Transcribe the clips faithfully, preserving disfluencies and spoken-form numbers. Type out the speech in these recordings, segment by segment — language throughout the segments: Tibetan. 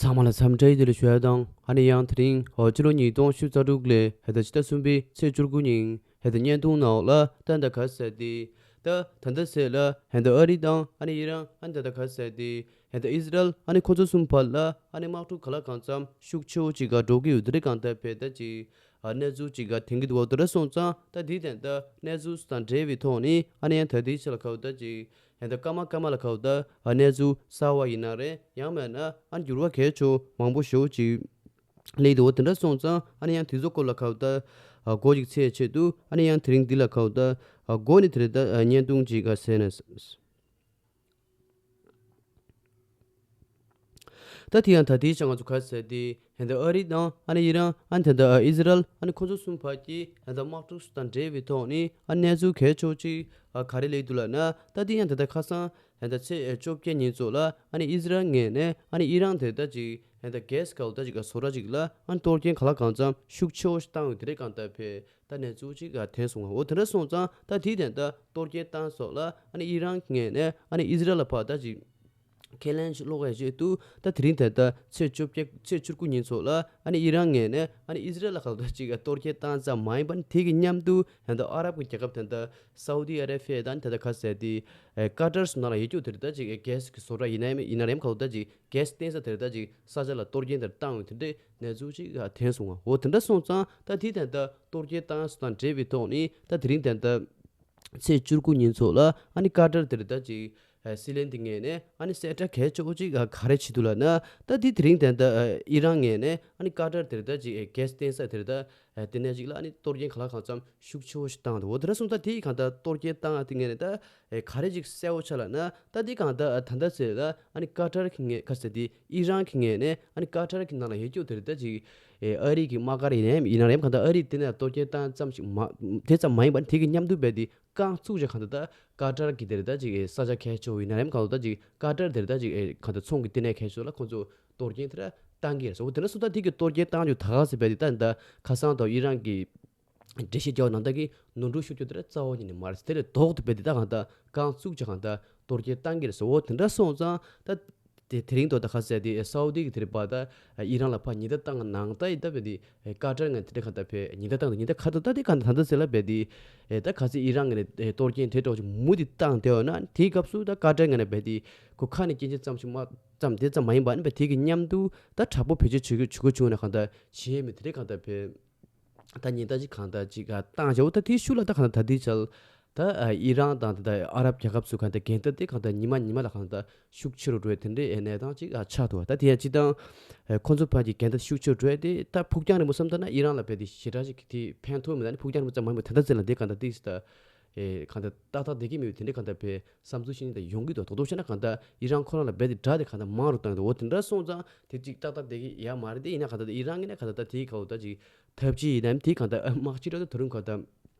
ཚང་མ་ལ་འཚམས་འདྲི་བདེ་ལེགས་ཞུ་ཡ་དང་། ཨ་ནི་ཡང་དེ་རིང་ཕྱི་ལོ་ཉིས་སྟོང་ཉི་ཤུ་རྩ་དྲུག་ལོའི་ད་ཕྱི་ཟླ་གསུམ་པའི་ཚེས་བཅུ་དགུ་ཉིན་ད་བརྙན་ཐུང་ནང་ལ་ད་ད་ག་ཟེར་ཏེ། ད་ད་ད་ཟེར་ལ་ད་ཨ་རི་དང་ཨ་ནི་ཨི་རན་ཨ་ནི་ད་ད་ག་ཟེར་ཏེ། ད་ཨི་ཟི་རལ་ཨ་ནི་ཁོ་ཚོ་གསུམ་བར་ལ་ཨ་ནི་དམག་འཁྲུག་ག་ལ་གང་འཚམ་ཤུགས་ཆེ་བོ་ཅིག་ག་འགྲོ་གི་ཡོད་དེ་རེད། གང་ལྟར་བས་ད་ཅིག་གནས་ཚུལ་ཅིག་ག་ཐོན་གྱི་འདུག་བ། དེ་འདྲ་སོང་ཙང་ད་དེ་ད་ད་གནས་ཚུལ་དང་འབྲེལ་བའི་ཐོག་ནས་ཨ་ནི་ཡང་ད་དེའི་ཆ་ལ་ཁ་བ་ད་ཅིག་ད་སྐར་མ་སྐར་མ་ལ་ཁ་བ་ད་གནས་ཚུལ་གསར་བ་ཡིན་ན་རེད། ཡང་མིན་ན་ཨ་ནི་འགྱུར་བ་གལ་ཆེ་བོ་མང་པོ་ཞེ་པོ་ཅིག་སླེབས་འདུག་བ། དེ་འདྲ་སོང་ཙང་ཨ་ནི་ཡང་དེ་ཚོ་སྐོར་ལ་ཁ་བ་ད་མགོ་ཅིག་ཚོས་ཆེད་དུ་ཨ་ནི་ཡང་དེ་རིང་འདི་ལ་ཁ་བ་ད་མགོ་ནས་དེ་རེད། ད་བརྙན་ཐུང་ཅིག་ག་ཟེར་ན། ད་དེ་ཡང་ད་དེའི་ཆ་ང་ཚོ་ག་ཟེར་ཏེ་ད་ཨ་རི་དང་ཨ་ནི་ཨི་རན་ཨ་ནི་ད་ཨི་ཟི་རལ་ཨ་ནི་ཁོ་ཚོ་གསུམ་བར་གྱི་ད་དམག་འཁྲུག་དང་འབྲེལ་བའི་ཐོག་ནས་ཨ་གནས་ཚུལ་གལ་ཆེ་བོ་ཅིག་ག་རེ་སླེབས་འདུག་ལབ་ན། ད་དེ་ཡང་ད་ད་ཁ་སང་ད་ཚེས་བཅོ་བརྒྱད་ཉིན་ཚོ་ལ་ཨ་ནི་ཨི་ཟི་རལ་ངོས་ནས་ཨ་ནི་ཨི་རན་དེ་ད་ཅིག་ད་གྷེ་སི་ག་བ་ད་ཅིག་ག་བཟོ་གྲྭ་ཅིག་ལ་ཨ་ནི་གཏོར་སྐྱོན་ག་ལ་གང་འཚམ་ཤུགས་ཆེ་བོ་ཞིག་བཏང་ཡོད་དེ་རེད། གང་ལྟར་བས། ད་གནས་ཚུལ་ཅིག་ག་ཐོན་སོང་བ། འོ་དེ་འདྲ་སོང་ཙང་ད་དེའི་ཐད་ད་གཏོར་སྐྱོན་བཏང་སོགས་ལ་ཨ་ནི་ཨི་རན་ངོས་ནས་ཨ་ནི་ཨི་ཟི་རལ་ལ་ཕར་ད་ཅིག་ཁས་ལེན་ཞིག་སློག་ཡ་ཆེད་དུ་ད་དེ་རིང་ད་ད་ཚེས་བཅོ་བརྒྱད་ཚེས་བཅུ་དགུ་ཉིན་ཚོ་ལ་ཨ་ནི་ཨི་རན་ངོས་ནས་ཨ་ནི་ཨི་ཟི་རལ་ལ་ཁ་ད་ཅིག་ག་གཏོར་སྐྱོན་བཏང་ཙམ་མ་ཡིན་པར་དེ་གི་མཉམ་དུ་ད་ད་ཨ་རབ་ཀྱི་རྒྱལ་ཁབ་ད་ད་སའུ་དི་ཨ་རེ་བྷི་ཡ་དང་ད་ད་ག་ཟེར་ཏེ་ཀ་ཏར་སོགས་ནང་ལ་ཡོད་རྒྱུ་དེ་རེད། ད་ཅིག་གྷེ་སི་གི་བཟོ་གྲྭ་ཡིན་ན་ཡང་ཡིན་ན་རེད། ག་བ་ད་ཅིག་གྷེ་སི་བཏོན་ས་དེར་ད་ཅིག་ས་ཆ་ལ་གཏོར་སྐྱོན་དེར་བཏང་ཡོད་དེ་འདྲའི་གནས་ཚུལ་ཅིག་ཐོན་སོང་བ། འོ་དེ་འདྲ་སོང་ཙང་ད་དེ་ད་ལྟ་གཏོར་སྐྱོན་བཏང་ས་དང་འབྲེལ་བའི་ཐོག་ནས་ད་དེ་རིང་ད་ལྟ་ཚེས་བཅུ་དགུ་ཉིན་ཚོ་ལ་ཨ་ནི་ཀ་ཏར་དེར་ད་ཅིག་སྲིད་བློན་དེ་ངོས་ནས་ཨ་ནི་གསལ་བསྒྲགས་གལ་ཆེ་བོ་ཅིག་ག་རེ་བྱེད་འདུག་ལབ་ན། ད་དེ་དེ་རིང་ད་ལྟ་ཨི་རན་ངོས་ནས་ཨ་ནི་ཀ་ཏར་དེར་ད་ཅིག་གྷེ་སི་བཏོན་ས་དེར་ད་དེ་ནས་ཅིག་ལ་ཨ་ནི་གཏོར་སྐྱོན་ག་ལ་གང་འཚམ་ཤུགས་ཆེ་བོ་ཞིག་བཏང་འདུག་འོ་དེ་འདྲ་སོང་ཙང་དེ་གང་ལྟར་གཏོར་སྐྱོན་བཏང་ཨ་དེ་ངོས་ནས་ད། ཨེ་ག་རེ་ཅིག་གསལ་བོ་ཆགས་ལབ་ན། ད་འདི་གང་ལྟར་ད་ལྟ་ཟེར་ལ་ཨ་ནི་ཀ་ཏར་གྱི་ངོས་ག་ཟེར་དེ་ཨི་རན་གྱི་ངོས་ནས་ཨ་ནི་ཀ་ཏར་གྱི་ནང་ལ་ཡོད་རྒྱུ་དེ་རེད། ད་ཅིག་ཨེ་ཨ་རི་གི་དམག་སྒར་ཡིན་ནའི་ཡིན་ན་རེད། གང་ལྟར་ཨ་རི་དེ་ནས་གཏོར་སྐྱོན་བཏང་ཙམ་ཞིག་མ་དེ་ཙམ་མ་ཡིན་པ་དེ་གི་མཉམ་དུ་རྦད་དེ་རྐང་བཙུགས་བྱས་གང་ལྟར་ད་ཀ་ཏར་གྱི་དེ་རེད། ད་ཅིག་ཨེ་ས་ཆ་གལ་ཆེ་བོ་ཡིན་ན་རེད། གང་ལྟར་ད་ཅིག་ཀ་ཏར་དེ་རེད། ད་ཅིག་ཨེ་གང་ལྟར་ཚོང་གི་ལྟེ་གནས་གལ་ཆེ་བོ་ལ་ཁོང་ཚོ་གཏོར་སྐྱོན་དེ་འདྲ་བཏང་གི་རེད་ཟེར། འོ་དེ་འདྲ་སོང་ཙང་དེ་གི་གཏོར་སྐྱོན་བཏང་རྒྱུ་ད་ག་ཟེར་རྦད་དེ་ད་ད་ཁ་སང་དང་ཨི་རན་གྱི་འགྲེལ་བཤད་རྒྱག་པ་ནང་ལྟར་གྱི་ནོར་འཁྲུལ་ཤོར་རྒྱུ་དེ་འདྲ་རྩ་བ་ཉིད་ནས་མ་རེད། དེ་ལས་ལྡོག་ཏུ་རྦད་དེ་ད་གང་ལྟར་རྐང་བཙུགས་བྱས་གང་ལྟར་གཏོར་སྐྱོན་བཏང་གི་རེད་ཟེར། འོ་དེ་འདྲ་སོང་ཙང་ད་དེ་དེ་རིང་ཐོག་ད་ག་ཟེར་དེ་སའུ་དི་གི་དེ་རེད་པ། ད་ཨི་རན་ལ་ཕར་ཉེན་བརྡ་བཏང་གི་ནང་ད་ཡིན་ད་རྦད་དེ་ཀ་ཏར་ངོས་དེ་འདྲ་གང་ལྟར་བས་ཉེན་བརྡ་བཏང་འདུག་ཉེན་བརྡ་ག་ད་ད་དེ་གང་ལྟར་ད་ལྟ་ཟེར་ལ་རྦད་དེ་ད་ག་ཚོད་ཨི་རན་ངོས་ནས་གཏོར་སྐྱོན་དེ་འདྲ་ཅིག་མུ་མཐུད་བཏང་བསྡད་ཡོད་ན། དེའི་སྐབས་སུ་ད་ཀ་ཏར་ངོས་ནས་རྦད་དེ་ཁོ་ཁ་ནས་སྐྱོན་བརྗོད་ཙམ་ཞིག་མ་ཙམ་དེ་ཙམ་མ་ཡིན་པ་ཨ་ནི་རྦད་དེ་གི་མཉམ་དུ་ད་དྲག་པོ་བེད་སྤྱོད་བྱེད་དགོས་བྱེད་དགོས་བྱུང་ན་གང་ལྟར་བྱེད་ཡས་མེད། དེ་འདྲ་གང་ལྟར་བས། ད་ཉེན་བརྡ་ཅིག་གང་ལྟར་ཅིག་བཏང་བྱའོ། ད་དེའི་ཤུགས་ལ་ད་གང་ལྟར་ད་ལྟའི་ཆར་ད་ཨི་རན་དང་ད་ཨ་རབ་རྒྱལ་ཁབ་ཚོས་གང་ལྟར་འགལ་ཟླ་དེ་གང་ལྟར་ཉི་མ་ཉི་མ་ལ་གང་ལྟར་ཤུགས་ཆེ་རུ་འགྲོ་བའི་དེ་འདྲའི་གནས་སྟངས་ཅིག་ཆགས་འདུག་ད་དེ་ཡང་སྤྱིར་བཏང་ཁོང་ཚོ་བར་གྱི་འགལ་ཟླ་ཤུགས་ཆེ་རུ་འགྲོ་བའི་དེ་ད་ཕུགས་རྒྱང་རིང་པོ་བསམ་ད་ན་ཨི་རན་ལ་རྦད་དེ་ཞེ་དྲག་ཅིག་དེ་ཕན་ཐོགས་མེད། ད་ནི་ཕུགས་རྒྱང་རིང་པོ་ཙམ་མ་ཡིན་པར་ད་ལྟ་ཟེར་ལ་དེ་གང་ལྟར་ཏིག་ཙམ་ད་གང་ལྟར་ཏག་ཏག་བསྡད་ཀྱི་མེད་པའི་དེ་འདྲའི་གང་ལྟར་བས་བསམ་ཚུལ་ཤིག་ད་ཡོང་གི་འདུག་རྡོག་རྡོག་བཤད་ན་གང་ལྟར་ཨི་རན་ཁོ་རང་ལ་རྦད་དེ་དགྲ་དེ་གང་ལྟར་མང་རུ་བཏང་གི་འདུག་འོ་དེ་འདྲ་སོང་ཙང་དེ་ཅིག་ཏག་ཏག་བསྡད་ཀྱི་ཡོད་མ་རེད། དེ་ཡིན་ན་གང་ལྟར་ཨི་རན་ངོས་ནས་གང་ལྟར་ཨི་རན་གྱི་ནས་གང་ལྟར་དེའི་ག་འོ་ད་ཅིག་ཐབས་ཇུས་ཡིན་ནམ་དེ་གང་ལྟར་དམག་སྤྱི་ར་ད་དུ་རུང་གང་ལྟར་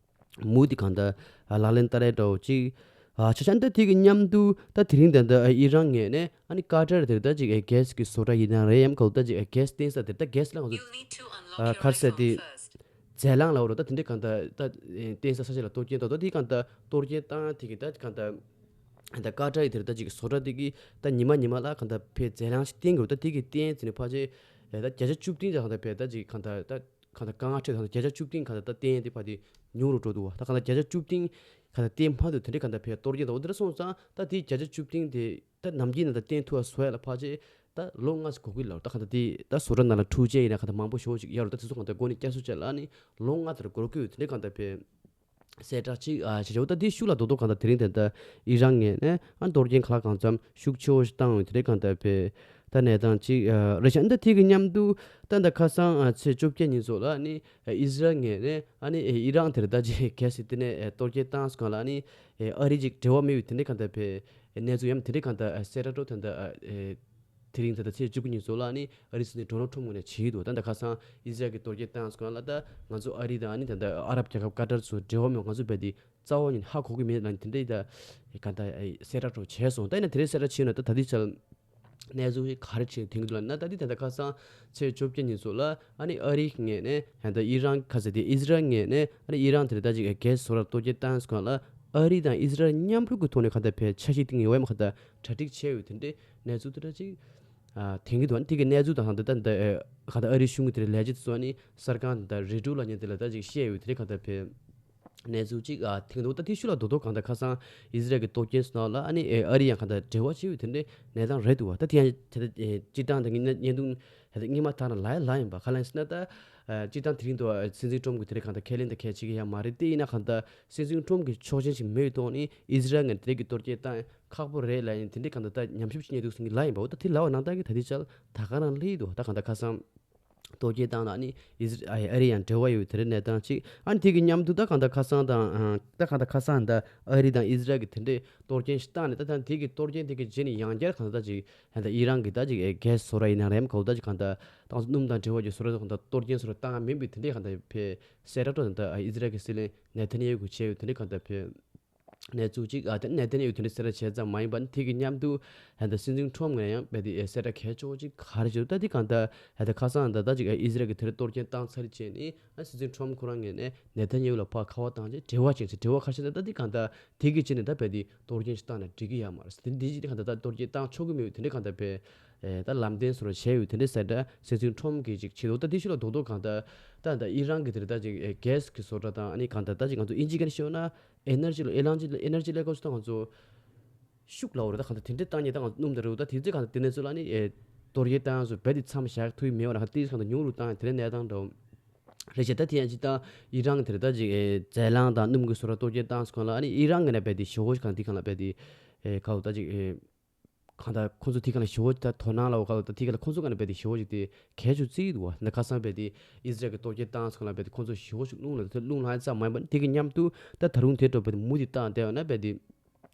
མུ་དེ་གང་ལྟར་ལག་ལེན་བསྟར་ཡས་འདྲ་བོ་ཅིག་ཆ་ཆ་འདི་དེ་གི་མཉམ་དུ་ད་དེ་རིང་ད་ལྟ་ཨི་རན་ངོས་ནས་ཨ་ནི་ཀ་ཏར་དེར་ད་ཅིག་གྷེ་སི་གི་བཟོ་གྲྭ་ཡིན་ན་རེད་ཡམ་ག་འོ་ད་ཅིག་གྷེ་སི་བཏོན་ས་དེར་ད་གྷེ་སི་ལ་ང་ཚོ་ག་རེ་ཟེར་དེ་རྫས་རླངས་ལ་འོ་ར་ད་དེ་འདྲའི་གང་ལྟར་ད་བཏོན་ས་ས་ཆ་ལ་གཏོར་སྐྱོན་ད་ད་དེ་གང་ལྟར་གཏོར་སྐྱོན་བཏང་དེ་གི་ད་གང་ལྟར་ད་ཀ་ཏར་ཡི་དེར་ད་ཅིག་བཟོ་གྲྭ་དེ་གི་ད་ཉི་མ་ཉི་མ་ལ་གང་ལྟར་ཕར་རྫས་རླངས་ཤིག་བཏོན་དགོས་རེད། ད་དེ་གི་བཏོན་ཟིན་ནས་ཕལ་ཆེར་ད་བརྒྱ་ཆ་བཅུ་བདུན་ཙམ་གང་ལྟར་ཕར་ད་ཅིག་གང་ལྟར་ད་གང་ལྟར་དཀའ་ངལ་འཕྲད་ད་བརྒྱ་ཆ་བཅུ་བདུན་གང་ལྟར་ད་བཏོན་དེ་ཕར་དེ་ཉུང་རུ་འགྲོ་འདུག་བ། ད་གང་ལྟར་བརྒྱ་ཆ་བཅུ་བདུན་གང་ལྟར་བཏོན་མ་ཐུབ་དེ་འདྲའི་གང་ལྟར་ཕར་གཏོར་སྐྱོན་ད་འོ་དེ་འདྲ་སོང་ཙང་ད་དེ་བརྒྱ་ཆ་བཅུ་བདུན་དེ་ད་ནམ་རྒྱུན་ནང་ད་བཏོན་ཐུབ་པ་བཟོ་ཡ་ལ་ཕལ་ཆེར་ད་ལོ་ལྔ་ཙམ་འགོར་གི་ལབ། ད་གང་ལྟར་དེ་ད་བཟོ་གྲྭ་ནང་ལ་འཁྲུག་ཆ་ཡིན་ན་གང་ལྟར་མང་པོ་ཞེ་པོ་ཅིག་ཡོད་རེད། ད་དེ་ཚོ་གང་ལྟར་སྒོ་ནས་བསྐྱར་གསོ་བྱས་ལ་ནི་ལོ་ལྔ་ཙམ་འགོར་གི་ཡོད། དེ་འདྲའི་གང་ལྟར་ཕར་གསལ་བསྒྲགས་ཅིག་ཨ་བྱས་བྱས། འོ་ད་དེའི་ཤུགས་ལ་རྡོག་རྡོག་གང་ལྟར་དེ་རིང་ད་ལྟ་ཨི་རན་ངོས་ནས་ཨ་གཏོར་སྐྱོན་ག་ལ་གང་འཚམ་ཤུགས་ཆེ་བོ་ཞིག་བཏང་ཡོད། དེ་རིང་གང་ལྟར་ཕར་ད་གནས་སྟངས་ཅིག་ཨ་རེད་ཤག་འདི་དེ་གི་མཉམ་དུ་ད་ལྟ་ཁ་སང་ཨ་ཚེས་བཅོ་བརྒྱད་ཉིན་སོགས་ལ་ཨ་ནི་ཨི་ཟི་རལ་ངོས་ནས་ཨ་ནི་ཨི་རན་དེར་ད་ཅིག་གལ་སྲིད་དེ་ནས་ཨ་གཏོར་སྐྱོན་བཏང་སོང་ག་ལ་ཨ་ནི་ཨ་རི་ཅིག་འབྲེལ་བ་མེད་པའི་དེ་འདྲའི་གང་ལྟར་ཕར་གནས་ཚུལ་ཡམ་དེ་འདྲའི་གང་ལྟར་ཨ་གསལ་བསྒྲགས་འགྲོ་དོན་དུ་ཨ་ཨ། དེ་རིང་ད་ལྟ་ཚེས་བཅུ་དགུ་ཉིན་སོགས་ལ་ནི་ཨ་རིའི་སྲིད་འཛིན་ཌོ་ནལ་ཊམ་ངོས་ནས་བྱེད་ཀྱི་འདུག་ད་ལྟ་ཁ་སང་ཨི་ཟི་རལ་གྱི་གཏོར་སྐྱོན་བཏང་སོང་ལ་ད་ང་ཚོ་ཨ་རི་དང་ཨ་ནི་ད་ལྟ་ཨ་རབ་རྒྱལ་ཁབ་ཀ་ཏར་ཚོ་འབྲེལ་བ་མེད། ང་ཚོ་རྦད་དེ་རྩ་བ་ཉིད་ནས་ཧ་གོ་གི་མེད་ལ་ནི་དེ་འདྲའི་ད་ག་ད་གསལ་བསྒྲགས་འགྲོ་བྱས་སོང་། ད་ཡིན་ན་དེ་རིང་གསལ་བསྒྲགས་བྱས་ན་ད་ད་ལྟའི་ཆར་གནས་ཚུལ་ག་རེ་བྱས་ཐོན་གྱི་འདུག་ལབ་ན། ད་འདི་ད་ལྟ་ཁ་སང་ཚེས་བཅོ་བརྒྱད་ཉིན་སོགས་ལ་ཨ་ནི་ཨ་རིའི་ངོས་ནས་ད་ལྟ་ཨི་རན་ཁ་ཟེར་དེ་ཨི་ཟི་རལ་ངོས་ནས་ཨ་ནི་ཨི་རན་དེར་ད་ཅིག་གྷེ་སི་བཟོ་གྲྭར་གཏོར་སྐྱོན་བཏང་སོང་ལ་ཨ་རི་དང་ཨི་ཟི་རལ་མཉམ་རུབ་ཀྱི་ཐོག་ནས་ག་ད་ཕར་འཆར་གཞི་བཏིང་ཡོད་མ་ག་ད་གྲ་སྒྲིག་བྱས་ཡོད། དེ་འདྲའི་གནས་ཚུལ་དེ་འདྲ་ཅིག་ ཨ་ཐོན་གྱི་འདུག་ཨ་ནི་དེ་གི་གནས་ཚུལ་དང་ད་ལྟ་འདི་ཨ་གང་ལྟར་ཨ་རིའི་གཞུང་གི་དེ་ལ་ལས་བྱེད་དེ་ཚོ་ཨ་ནི་གསར་ཁང་དང་རེ་ཌི་ཡོ་ལབ་མཁན་དེ་ལ་ད་ཅིག་བཤད་ཡོད་དེ་རེད། གང་ལྟར་བས་གནས་ཚུལ་ཅིག་ཨ་ཐོན་འདུག་ད་དེ་ཤུལ་ལ་རྡོག་རྡོག་གང་ལྟར་ཁ་སང་ཨི་ཟི་རལ་གྱི་གཏོར་སྐྱོན་སོང་ལ་ཨ་ནི་ཨ་རི་ཡང་གང་ལྟར་འབྲེལ་བ་བྱས་ཡོད་དེ་འདྲའི་གནས་སྟངས་རེད་འདུག་བ། ད་དེ་ཡང་དེ་ལྟ་སྤྱིར་བཏང་དེ་ངས་བརྙན་ཐུང་ཧ་ད་སྔོན་མ་ཐག་རང་ལ་ལ་ཡིན་པ་ག་ལ་ཡིན་ཟེར་ན། ད་ཨ་སྤྱིར་བཏང་དེ་རིང་དུ་ཨ་སྲིད་འཛིན་ཁྲོམ་གྱིས་དེ་རིང་གང་ལྟར་ཁས་ལེན་དང་ཁས་འཆེ་གི་ཡ་མ་རེད། དེ་ཡིན་ན་གང་ལྟར་སྲིད་འཛིན་ཁྲོམ་གྱི་ཕྱོགས་ཞེན་ཞིག་མེད་ཐོག་ནས་ཨི་ཟི་རལ་ངོས་དེ་རིང་གི་གཏོར་སྐྱོན་བཏང་ཁག་པོ་རེད་ལབ་ཡིན། དེ་འདྲའི་གང་ལྟར་ད་ཉམས་ཞིབ་བྱེད་མཁན་འདུག་ཟེར་གྱི་ལ་ཡིན་པ། འོ་ད་དེ་ལ་བ་ནང་ལྟར་གྱི་ད་དེ་ཆ་ད་ག་རང་སླེབས་འདུག་ད་གང་ལྟར་ཁ་སང་གཏོར་སྐྱོན་བཏང་ན་ཨ་ནི་ཨི་ཟི་ཨ་ཨ་རི་ཡང་འབྲེལ་བ་ཡོད་དེ་རེད་གནས་སྟངས་གཅིག་ཨ་ནི་དེ་གི་མཉམ་དུ་ད་གང་ལྟར་ཁ་སང་དང་ཨ་ད་གང་ལྟར་ཁ་སང་ད་ཨ་རི་དང་ཨི་ཟི་རལ་གྱི་དེ་འདྲའི་གཏོར་སྐྱོན་ཞིག་བཏང་ནས། ད་ད་དེ་གི་གཏོར་སྐྱོན་དེ་གི་རྗེས་ནས་ཡང་བསྐྱར་གང་ལྟར་ད་ཅིག་ད་ལྟ་ཨི་རན་གྱི་ད་ཅིག་ཨེ་གྷེ་སི་བཟོ་གྲྭ་ཡིན་ན་རེད། མ་གོ་ད་ཅིག་གང་ལྟར་ད་སྣུམ་དང་འབྲེལ་བ་ཅིག་བཟོ་གྲྭ་དེ་གང་ལྟར་གཏོར་སྐྱོན་བཟོ་གྲྭ་བཏང་མིན་པའི་དེ་འདྲའི་གང་ལྟར་བས་གསལ་བསྒྲགས་ད་ཨི་ཟི་རལ་གྱི་སྲིད་བློན་ནེ་ཐན་ཡ་ཧུ་གིས་བྱས་ཡོད་དེ་འདྲའི་གང་ལྟར་བས་གནས་ཚུལ་གཅིག་ཨ་དེ་ནས་དེ་ནས་ཡོད་དེ་འདྲ་གསལ་བསྒྲགས་བྱས་ཙམ་མ་ཡིན་པར་དེ་གི་མཉམ་དུ་ཧན་ད་སྲིད་འཛིན་ཁྲོམ་ངོས་ནས་ཡང་རྦད་དེ་གསལ་བསྒྲགས་གལ་ཆེ་བོ་ཅིག་ག་རེ་བྱས་འདུག་ད་དེ་གང་ལྟར་ཧན་ད་ཁ་སང་ད་ད་ཅིག་ཨི་ཟི་རལ་གྱི་དེ་རིང་གཏོར་སྐྱོན་བཏང་ཚར་རྗེས་ནས་ཨ་སྲིད་འཛིན་ཁྲོམ་ཁོ་རང་ངོས་ནས་ནེ་ཐན་ཡ་ཧུ་ལ་ཕར་ཁ་པར་བཏང་རྗེས་འབྲེལ་བ་བྱས་ཚེ་འབྲེལ་བ་ཁ་ཤས་ད་ད་དེ་གང་ལྟར་དེ་གི་རྗེས་ནས་ད་རྦད་དེ་གཏོར་སྐྱོན་ཞིག་བཏང་ན་འགྲིག་གི་ཡོད་མ་རེད། དེ་འདི་ཅིག་གང་ལྟར་ད་གཏོར་སྐྱོན་བཏང་ཆོག་གི་མེད་དེ་འདྲ་གང་ལྟར་བས་ད་ལམ་སྟོན་སོགས་བྱས་ཡོད་དེ་འདྲ་གསལ་བསྒྲགས་སྲིད་འཛིན་ཁྲོམ་གིས་ཅིག་བྱས་འདུག་ད་དེ་ཤུལ་ལ་རྡོག་རྡོག་གང་ལྟར་ད་ད་ཨི་རན་གྱི་དེ་རིང་ད་ཅིག་གྷེ་སི་གི་བཟོ་གྲྭ་དང་ཨ་ནི་གང་ལྟར་ད་ཅིག་ང་ཚོ་དབྱིན་ཇི་སྐད་ནས་ཤོད་ན། ཨེ་ནར་ཇི་ལ་ཨེ་ལང་ཇི་ལ་ཨེ་ནར་ཇི་ལས་ཀ་ཚོ་ད་ང་ཚོ་ཤུགས་ལ་འོ་རེད། ད་གང་ལྟར་དེ་འདྲའི་བཏང་ཉེ་ད་ང་ཚོ་སྣུམ་ད་རེད། ད་དེ་ཚོ་གང་ལྟར་དེ་ནས་ཚོ་ལ་ནི་ཨེ་གཏོར་སྐྱོན་བཏང་ཚོ་རྦད་དེ་མཚམས་བཞག་ཐུབ་ཀྱི་མེད་པ་ལ་ཁ་དེ་གང་ལྟར་ཉུང་རུ་བཏང་དེ་འདྲའི་གནས་སྟངས་འགྲོ་རེད་ཤག་ད་དེ་ཡང་ཅི་ད་ཨི་རན་དེ་རེད། ད་ཅིག་ཨེ་རྫས་རླངས་དང་སྣུམ་གྱི་བཟོ་གྲྭ་གཏོར་སྐྱོན་བཏང་སོང་ལ་ཨ་ནི་ཨི་རན་ངོས་ནས་རྦད་དེ་ཞེ་པོ་ཅིག་གང་དེ་གང་ལ་རྦད་དེ་ཨེ་ག་འོ་ད་ཅིག་ཨེ། གང་ལྟར་ཁོང་ཚོ་དེ་ག་ལ་ཞེ་པོ་ད་དོ་སྣང་ལ་འོ་ག་ལ་ད་དེ་ག་ལ་ཁོང་ཚོ་ག་ནས་རྦད་དེ་ཞེ་པོ་ཅིག་དེ་གལ་ཆེ་བརྩི་ཡི་འདུག་བ། ད་ཁ་སང་རྦད་དེ་ཨི་ཟི་རལ་གྱི་གཏོར་སྐྱོན་བཏང་སོང་ལ་རྦད་དེ་ཁོང་ཚོ་ཞེ་པོ་ཅིག་རླུང་ལ་ད་རླུང་ལངས་ཙམ་མ་ཡིན་པ་དེ་གི་མཉམ་དུ་ད་ད་རུང་དེ་འདྲ་རྦད་དེ་མུ་མཐུད་བཏང་བསྡད་ཡོད་ན་རྦད་དེ་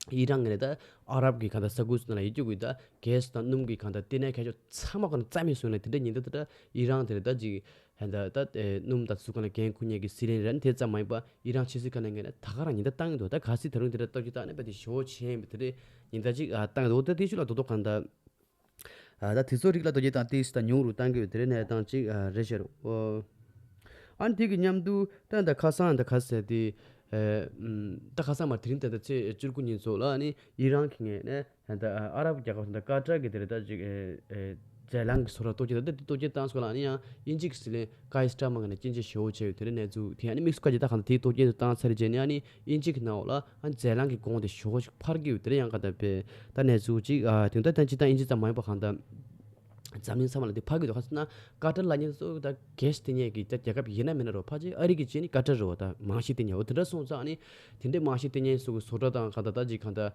ཨི་རན་ངོས་ནས་ད་ཨ་རབ་ཀྱི་གང་ལྟར་ས་ཁུལ་ཚོ་ནང་ལ་ཡོད་རྒྱུ་གི་ད་གྷེ་སི་དང་སྣུམ་གྱི་གང་ལྟར་ལྟེ་གནས་ཁ་ཕྱོགས་ཚང་མ་གང་ལྟར་རྩ་མེད་བཟོས་ན་དེ་འདྲ་ཉིན་ད་ད་ད་ཨི་རན་དེ་རེད། ད་ཅིག་ཧན་ད་ད་ཨེ་སྣུམ་དང་ཚུ་གང་ལ་འགན་འཁུར་མཁན་གྱི་སྲིད་བློན་རེད། དེ་ཙམ་མ་ཡིན་པ་ཨི་རན་ཕྱི་སྲིད་ཁང་ནས་ངས་ན་ད་ག་རང་ཉེན་བརྡ་བཏང་གི་འདུག་ད་ག་སྲིད་ད་རུང་དེ་འདྲ་སྟོབས་ཤུགས་བཏང་ནས་རྦད་དེ་ཞེ་པོ་ཆེ་ཡིན་པ་དེ་འདྲའི་ཉེན་བརྡ་ཅིག་ཨ་བཏང་གི་འདུག་ད་དེ་ཤུལ་ལ་རྡོག་རྡོག་གང་ལྟར་ཨ་ད་དེ་ཚོ་རིགས་ལ་རྡོག་རྡོག་བཏང་ཏིས་ད་ཉུང་རུ་བཏང་གི་ཡོད་དེ་འདྲའི་གནས་སྟངས་ཅིག་ཨ་རེད་ཤག་འོ། ཨ་ནི་དེ་གི་མཉམ་དུ་ད་ད་ཁ་སང་ད་ག་ཟེར་དེ་ཨེ་ཨམ་ད་ཁ་སང་མ་དེ་རིང་ད་ད་ཚེས་བཅུ་དགུ་ཉིན་ཚོ་ལ་ཨ་ནི་ཨི་རན་གྱི་ངོས་ནས་ད་ཨ་རབ་རྒྱལ་ཁབ་ད་ཀ་ཏར་གྱི་དེ་རེད། ད་ཅིག་ཨེ་ཨེ་རྫས་རླངས་ཀྱི་བཟོ་གྲྭ་གཏོར་སྐྱོན་ད་ལྟ་དེ་གཏོར་སྐྱོན་བཏང་སོང་ལ་ཨ་ནི་ཡང་དབྱིན་ཇི་གི་སྲིད་བློན་ཀའི་སི་ཊར་མར་ངོས་ནས་སྐྱོན་བརྗོད་ཞེ་པོ་བྱས་ཡོད་དེ་འདྲའི་གནས་ཚུལ་དེ་ཨ་ནི་དམིགས་སུ་བཀར་རྗེས་ད་གང་ལྟར་དེའི་གཏོར་སྐྱོན་དེ་བཏང་ཚར་རྗེས་ནས་ཨ་ནི་དབྱིན་ཇི་གི་ནང་ལ་ཨ་ནི་རྫས་རླངས་ཀྱི་གོང་དེ་ཞེ་པོ་ཞིག་འཕར་གྱི་ཡོད་དེ་འདྲ་ཡང་གང་ལྟར་བས་ད་གནས་ཚུལ་ཅིག་ཨ་དེ་ད་ལྟ་ཇི་ལྟར་དབྱིན་ཇི་ཙམ་མ་ཡིན་པ་གང་ལྟར་འཛམ་གླིང་ཚང་མ་ལ་དེ་འཕར་གྱི་འདུག་ཁ་སང་ན་ཀ་ཏར་ལབ་མཁན་ཚོ་ད་གྷེ་སི་སྟེར་མཁན་གྱི་ད་རྒྱལ་ཁབ་ཡིན་ན་མིན་ན་རོ་ཕལ་ཆེར་ཨ་རི་གི་རྗེས་ནི་ཀ་ཏར་རེད་བ། ད་མང་ཤོས་སྟེར་མཁན་འོ་དེ་འདྲ་སོང་ཙང་ཨ་ནི་དེ་འདྲའི་མང་ཤོས་སྟེར་མཁན་ཚོ་གི་བཟོ་གྲྭ་དང་གང་ལྟར་ད་ཅིག་གང་ལྟར།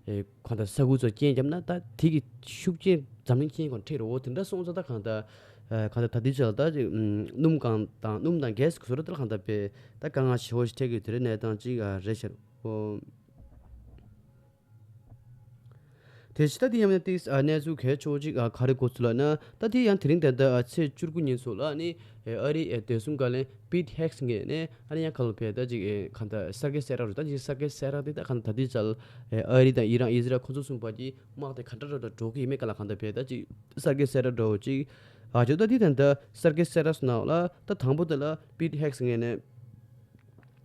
ཨེ་གང་ལྟར་ས་ཁུལ་ཚོ་རྐྱེན་བརྒྱབ་ན་ད་དེ་གི་ཤུགས་རྐྱེན་འཛམ་གླིང་ཁྱོན་ཡོངས་འཕྲད་རེད་འོ། དེ་འདྲ་སོང་ཙང་ད་གང་ལྟར་ཨེ་གང་ལྟར་ད་ལྟའི་ཆར་ལ་ད་ཅིག་ཨམ་སྣུམ་གང་དང་སྣུམ་དང་གྷེ་སི་གི་བཟོ་གྲྭ་དེ་ལ་གང་ལྟར་དཔེ་ད་དཀའ་ངལ་ཞེ་པོ་ཞིག་འཕྲད་ཀྱི་ཡོད་དེ་འདྲའི་གནས་སྟངས་ཅིག་ཨ་རེད་ཤག་འོ། དེ་ཕྱི་ད་དེ་ཡང་ཏིས་ཨ་གནས་ཚུལ་གལ་ཆེ་བོ་ཅིག་ཨ་ག་རེ་གོ་ཚུལ་ལབ་ན། ད་དེ་ཡང་དེ་རིང་ད་ལྟ་ཨ་ཚེས་བཅུ་དགུ་ཉིན་སོགས་ལ་ཨ་ནི་ཨ་རིའི་ཨ་བདེ་སྲུང་བཀའ་བློན་པིད་ཧེག་སི་ངོས་ནས་ཨ་ནི་ཡང་ག་ལ་བས་ད་ཅིག་ཨེ་གང་ལྟར་གསར་འགོད་གསལ་བསྒྲགས་རུ་ད་ཅིག་གསར་འགོད་གསལ་བསྒྲགས་དེ་ད་གང་ལྟར་ད་དེ་ཅལ་ཨ་རི་དང་ཨི་རན་ཨི་ཟི་རལ་ཁོ་ཚོ་གསུམ་བར་གྱི་དམག་དེ་ག་འདྲ་འདྲ་འགྲོ་གི་ཡིན་མེད་ག་ལ་གང་ལྟར་བས་ད་ཅིག་གསར་འགོད་གསལ་བསྒྲགས་འདྲ་བོ་ཅིག་ཨ་ཅོ་ད་དེ་ད་ལྟ་གསར་འགོད་གསལ་བསྒྲགས་སུ་ནང་ལ་ད་དང་པོ་དེ་ལ་པིད་ཧེག་སི་ངོས་ནས།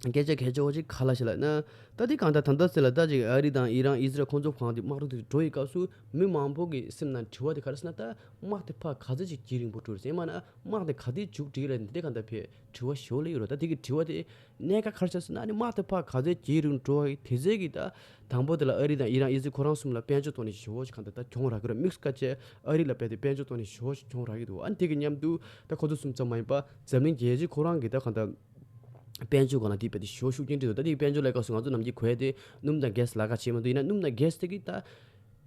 སྐད་ཆ་གལ་ཆེ་བོ་ཅིག་ག་ལ་ཞིག་ལབ་ན། ད་དེ་གང་ལྟར་ད་ལྟ་ཟེར་ལ་ད་ཅིག་ཨ་རི་དང་ཨི་རན་ཨི་ཟི་རལ་ཁོང་ཚོ་གང་དེ་དམག་འཁྲུག་དེ་འགྲོ་ཡི་སྐབས་སུ་མི་མང་པོ་གི་སེམས་ནང་དྲི་བ་དེ་ག་རེ་ཟེར་ན། ད་དམག་དེ་ཕར་ག་ཚོད་ཅིག་རྒྱུན་རིང་པོ་འགྲོ་རེད་ཟེར་མ་ན་དམག་དེ་ག་དུས་མཇུག་སྒྲིལ་རེད་འདི་གང་ལྟར་བས་དྲི་བ་ཞོ་ལེ་ཡོད་རེད། ད་དེ་གི་དྲི་བ་དེ་གནད་འགག་ག་རེ་ཆགས་ཟེར་ན་ཨ་ནི་དམག་དེ་ཕར་ག་ཚོད་རྒྱུན་རིང་འགྲོ་བ་དེ་ཚོད་ཀྱི་ད་དང་པོ་དེ་ལ་ཨ་རི་དང་ཨི་རན་ཨི་ཟི་ཁོ་རང་གསུམ་ལ་དཔལ་འབྱོར་ཐོག་ནས་ཞོ་ཅིག་གང་ལྟར་ད་གྱོང་རག་གི་རེད། དམིགས་སུ་བཀར་བྱས་ཨ་རི་ལ་བས་དེ་དཔལ་འབྱོར་ཐོག་ནས་ཞོ་ཅིག་གྱོང་རག་གི་འདུག་ཨ་ནི་དེ་གི་མཉམ་དུ་ད་ཁོ་ཚོ་གསུམ་ཙམ་མ་ཡིན་པ་འཛམ་གླིང་རྒྱལ་སྤྱི་ཁོ་རང་གི་ད་གང་ལྟར། དཔལ་འབྱོར་སྒང་ལ་དེ་རྦད་དེ་ཞོ་ཤུགས་རྐྱེན་འགྲོ་འདུག་ད་དེ་དཔལ་འབྱོར་ལས་ཀ་སུ་ང་ཚོ་ནམ་རྒྱུན་གོ་ཡ་དེ་སྣུམ་དང་གྷེ་སི་ལ་ཁ་ཆེ་མ་འདུག་ཡིན་ན་སྣུམ་དང་གྷེ་སི་དེ་གི་ད་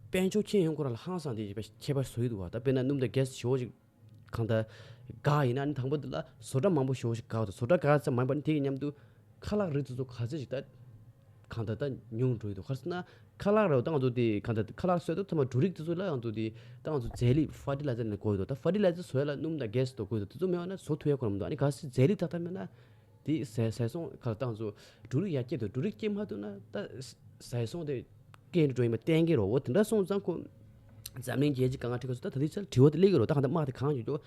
དཔལ་འབྱོར་ཁྱོན་ཡོངས་སྐོར་ལ་ཧང་སང་དེ་ཁྱད་པར་བཟོ་ཡི་འདུག་བ། ད་དཔེར་ན་སྣུམ་དང་གྷེ་སི་ཞོ་ཞིག་གང་ལྟར་འགག་ཡིན་ན་ནི་དང་པོ་དེ་ལ་བཟོ་གྲྭ་མང་པོ་ཞོ་ཞིག་འགག་འདུག་བཟོ་གྲྭ་འགག་ཙམ་མ་ཡིན་པ་ནི་དེ་གི་མཉམ་དུ་ཁ་ལག་རིགས་དེ་ཚོ་ག་ཚོད་ཞིག་ད་གང་ལྟར་ད་ཉུང་འགྲོ་ཡི་འདུག་ག་རེ་ཟེར་ན་ཁ་ལག་རེད་བ། ད་ང་ཚོ་དེ་གང་ལྟར་ཁ་ལག་བཟོས་དུས་ཐ་མ་འབྲུ་རིགས་དེ་ཚོ་ལ་ང་ཚོ་དེ་ད་ང་ཚོ་རྫས་ལེབ་ཕར་ཊི་ལའི་ཛར་ནས་དགོས་ཡོད་འདུག་ད་ཕར་ཊི་ལའི་ཛར་བཟོ་ཡ་ལ་སྣུམ་དང་གྷེ་སི་དེ་དགོས་ཡོད་འདུག་དེ་ཚོ་མེད་པ་ན་བཟོ་ཐུབ་ཡ་ཁོ་རང་མི་འདུག་ཨ་ནི་གལ་སྲིད་རྫས་ལེབ་ཏག་ཏག་མེད་ན། དེ་ཟས་ཟས་སོང་ག་ལ་བཏང་ཚོ་འབྲུ་རིགས་ཡར་སྐྱེ་དང་འབྲུ་རིགས་སྐྱེ་མ་ཐུབ་ན་ད་ཟས་སོང་དེ་སྐྱེ་འགྲོ་ཡིན་པ་གཏན་འཁེལ་རོ། འོ་དེ་འདྲ་སོང་ཙང་ཁོ་འཛམ་གླིང་རྒྱལ་སྤྱི་དཀའ་ངལ་འཕྲད་ཁ་སོ་ད་ད་དེ་ཚོ་དྲི་བ་དེ་སླེབས་ཀྱི་རོ། ད་གང་ལྟར་དམག་དེ་གང་ཡོད་ཀྱོ་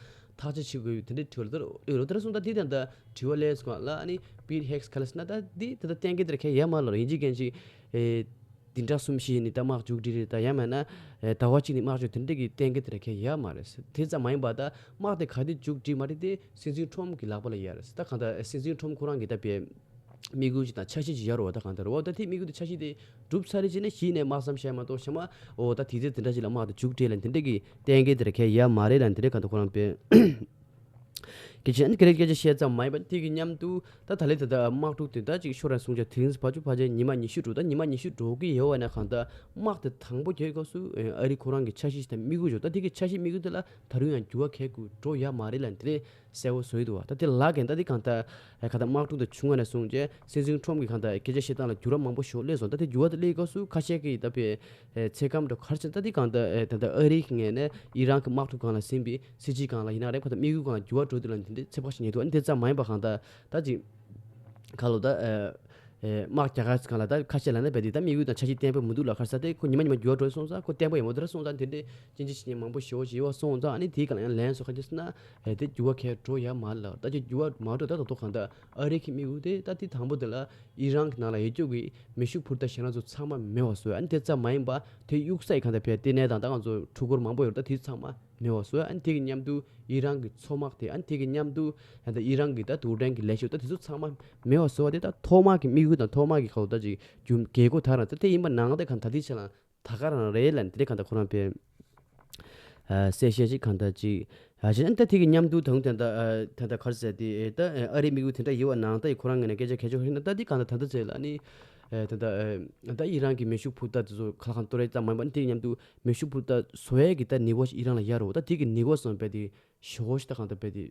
ཐག་གཅོད་བྱེད་དགོས་ཡོད་དེ་འདྲའི་དྲི་བ་ལ་ད་སླེབས་རོ། དེ་འདྲ་སོང་ད་དེ་དེ་འདྲ་དྲི་བ་སླེབས་སོང་ལ་ཨ་ནི་པིད་ཧེག་སི་ག་ལ་ཟེར་ན་ད་དེ་ད་ད་གཏན་འཁེལ་དེར་ཁྱད་ཡ་མ་ལ་རོ་ཡིན་གཅིག་མཁན་གཅིག་ཨེ། བདུན་ཕྲག་གསུམ་བཞི་ནས་ད་དམག་མཇུག་སྒྲིལ་རེད། ད་ཡང་མིན་ན་ཨེ་ཟླ་བ་གཅིག་ནས་དམག་མཇུག་དེ་འདྲ་གི་གཏན་འཁེལ་དེ་འདྲ་གང་ཡང་ཡོད་མ་རེད། དེ་ཙམ་མ་ཡིན་པ་ད་དམག་དེ་ག་དུས་མཇུག་སྒྲིལ་མ་རེད་དེ་སྲིད་འཛིན་ཁྲོམ་གྱི་ལག་པ་ལ་ཡོད་རེད། ད་གང་ལྟར་སྲིད་འཛིན་ཁྲོམ་ཁོ་རང་གི་ད་པའི་དམིགས་ཡུལ་ཅིག་དང་འཆར་གཞི་ཅིག་ཡོད་རེད་བ། ད་གང་ལྟར་འོ་ད་དེ་དམིགས་ཡུལ་དེ་འཆར་གཞི་དེ་འགྲུབ་ཚར་རེད་ཅེ་ན་གཞི་ནས་དམག་མཚམས་བཞག་མ་གཏོགས་གཞན་མ་འོ་ད་དེ་ཚེ་དེ་འདྲ་ཅིག་ལ་དམག་དེ་མཇུག་སྒྲིལ་ལ་དེ་འདྲ་གི་གཏན་འཁེལ་དེ་འདྲ་གང་ཡང་ཡོད་མ་རེད་ལ། དེ་འདྲ་གང་ལྟར་ཁོ་རང་པའི་སྐད་ཆ་ཨ་ནི་སྐད་རེ་སྐད་ཆ་བཤད་ཙམ་མ་ཡིན་པ་དེ་གི་མཉམ་དུ་ད་ད་ལས་ད་ལྟ་དམག་འཁྲུག་དེ་ད་ཅིག་ཤོར་ར་སོང་ཅག་དེ་རིང་ཕར་ཚུར་ཕར་ཆེར་ཉི་མ་ཉི་ཤུ་འགྲོ། ད་ཉི་མ་ཉི་ཤུ་འགྲོ་གི་ཡོད་བ་ན་གང་ལྟར་དམག་དེ་དང་པོ་རྒྱག་སྐབས་སུ་ཨ་རི་ཁོ་རང་གི་འཆར་གཞི་དང་དམིགས་ཡུལ་ཅིག་ད་དེ་གི་འཆར་གཞི་དམིགས་ཡུལ་དེ་ལ་ད་རུང་ཡང་འགྱུར་བ་གང་ཡང་འགྲོ་ཡ་མ་རེད་ལ་དེ་རེད་གསལ་བོ་བཟོ་ཡི་འདུག་བ། ད་དེ་ལ་གན་ད་དེ་གང་ལྟར་གང་ལྟར་དམག་འཁྲུག་དེ་བྱུང་བ་ནས་བཟུང་རྗེས་སྲིད་འཛིན་ཁྲོམ་གྱི་གང་ལྟར་སྐད་ཆ་བཤད་སྟངས་ལ་འགྱུར་བ་མང་པོ་ཞིག་སླེབས་སོང་། ད་དེ་འགྱུར་བ་དེ་སླེབས་སྐབས་སུ་ཁ་ཤས་ཀྱིས་ད་པའི་ཚེ་སྐམ་འགྲོ་གར་ཕྱིན་ད་དེ་གང་ལྟར་ད་ལྟ་ཨ་རི་གི་ངོས་ནས་ཨི་རན་གྱི་དམག་འཁྲུག་སྒང་ལ་ཟིན་པའི་སྲིད་ཇུས་སྒང་ལ་ཡིན་ན་རེད། ཁོ་ད་དམིགས་ཡུལ་སྒང་ལ་འགྱུར་བ་འགྲོ་དུས་ལ་འདི་འདྲའི་ཚེ་དཔག་ཞིག་ཉེ་དུས་ཨ་ནི་དེ་ཙམ་མ་ཡིན་པ་གང་ལྟར་ད་ཅིག་ཁ་ལོ་ད་དམག་རྒྱག་ག་སྒང་ལ་ད་ཁ་ཤས་ལ་ནི་རྦད་དེ་ད་དམིགས་ཡུལ་དང་འཆར་གཞི་བརྟན་པོ་མི་འདུག་ལ། ཁར་ས་དེ་ཁོ་ཉི་མ་ཉི་མ་འགྱུར་བ་འགྲོ་སོང་ཙང་ཁོ་བརྟན་པོ་ཡང་མ་འདུག་ར་སོང་ཙང་དེ་འདྲའི་ཅིན་ཅི་ཞིག་མང་པོ་ཞེ་བོ་ཞེ་བ་སོང་ཙང་ཨ་ནི་དེའི་སྒང་ལ་ཡང་ལན་སོགས་ཁ་ཅིག་སོང་ན་ཨེ་དེ་འགྱུར་བ་གང་འགྲོ་ཡ་མ་ལ། ད་ཅི་འགྱུར་བ་མ་འགྲོ་ད་ད་དོ་གང་ལྟར་ཨ་རི་གི་དམིགས་ཡུལ་དེ་ད་དེ་དང་པོ་དེ་ལ་ཨི་རན་གྱི་ནང་ལ་ཡོད་རྒྱུ་གི་མེ་ཤུགས་འཕུར་མདའ་ཞེ་ན་ཚོ་ཚང་མ་མེད་པ་བཟོ། ཨ་ནི་དེ་ཙམ་མ་ཡིན་པ་དེ་གཡུག་ས་ཡི་གང་ལྟར་བས་ལྟེ་གནས་དང་ད་ང་ཚོ་འཕྲུལ་འཁོར་མང་པོ་ཡོད་ད་དེ་ཚང་མ་མེད་པ་བཟོ། ཨ་ནི་དེ་གི་མཉམ་དུ་ཨི་རན་གྱི་མཚོ་དམག་དེ་ཨ་ནི་དེ་གི་མཉམ་དུ་ད་ལྟ་ཨི་རན་གྱི་ད་དུག་སྦྲང་གི་ལས་ཤོག་ད་དེ་ཚོ་ཚང་མ་མེད་པ་བཟོ་བ་དེ་ད་ཐོག་མ་གི་དམིགས་ཡུལ་དང་ཐོག་མ་གི་ཁ་ལོ་ད་ཅིག་རྒྱུ་རྒྱལ་སྒོ་ད་རང་ད་དེ་ཡིན་པ་ནང་ད་གང་ད་དེ་ཆ་ལ། ད་ག་རང་རེད་ལ་འདི་རེད་གང་ལྟར་ཁོ་རང་པའི་ཨ་གསལ་བཤད་ཅིག་གང་ལྟར་ཅིག་ཨ་བྱས་ན་ད་དེ་གི་མཉམ་དུ་དང་ད་ལྟ་ཨ་ད་ལྟ་ག་རེ་ཟེར་དེ་ད་ཨ་རིའི་དམིགས་ཡུལ་དེ་འདྲ་ཡོད་པ་ནང་ད་ཡི་ཁོ་རང་ངོས་ནས་སྐད་ཆ་གལ་ཆེ་ཤོས་ཤིག་ན་ད་དེ་གང་ལྟར་ད་ལྟ་ཟེར་ལ་ནི་ཨ་ད་ལྟ་ཨ་ད་ཨི་རན་གྱི་མེ་ཤུགས་འཕུར་མདའ་དེ་ཚོ་ཁ་ལག་ཁང་གཏོར་ཡས་ཙམ་མ་ཡིན་པ་ནི་དེ་གི་མཉམ་དུ་མེ་ཤུགས་འཕུར་མདའ་བཟོ་ཡས་ཀྱི་ད་ནུས་པ་ཞིག་ཨི་རན་ལ་ཡོད་རེད་བ། ད་དེ་གི་ནུས་པ་སོང་པས་དེ་ཞོ་ཞིག་ད་གང་ལྟར་པས་དེ།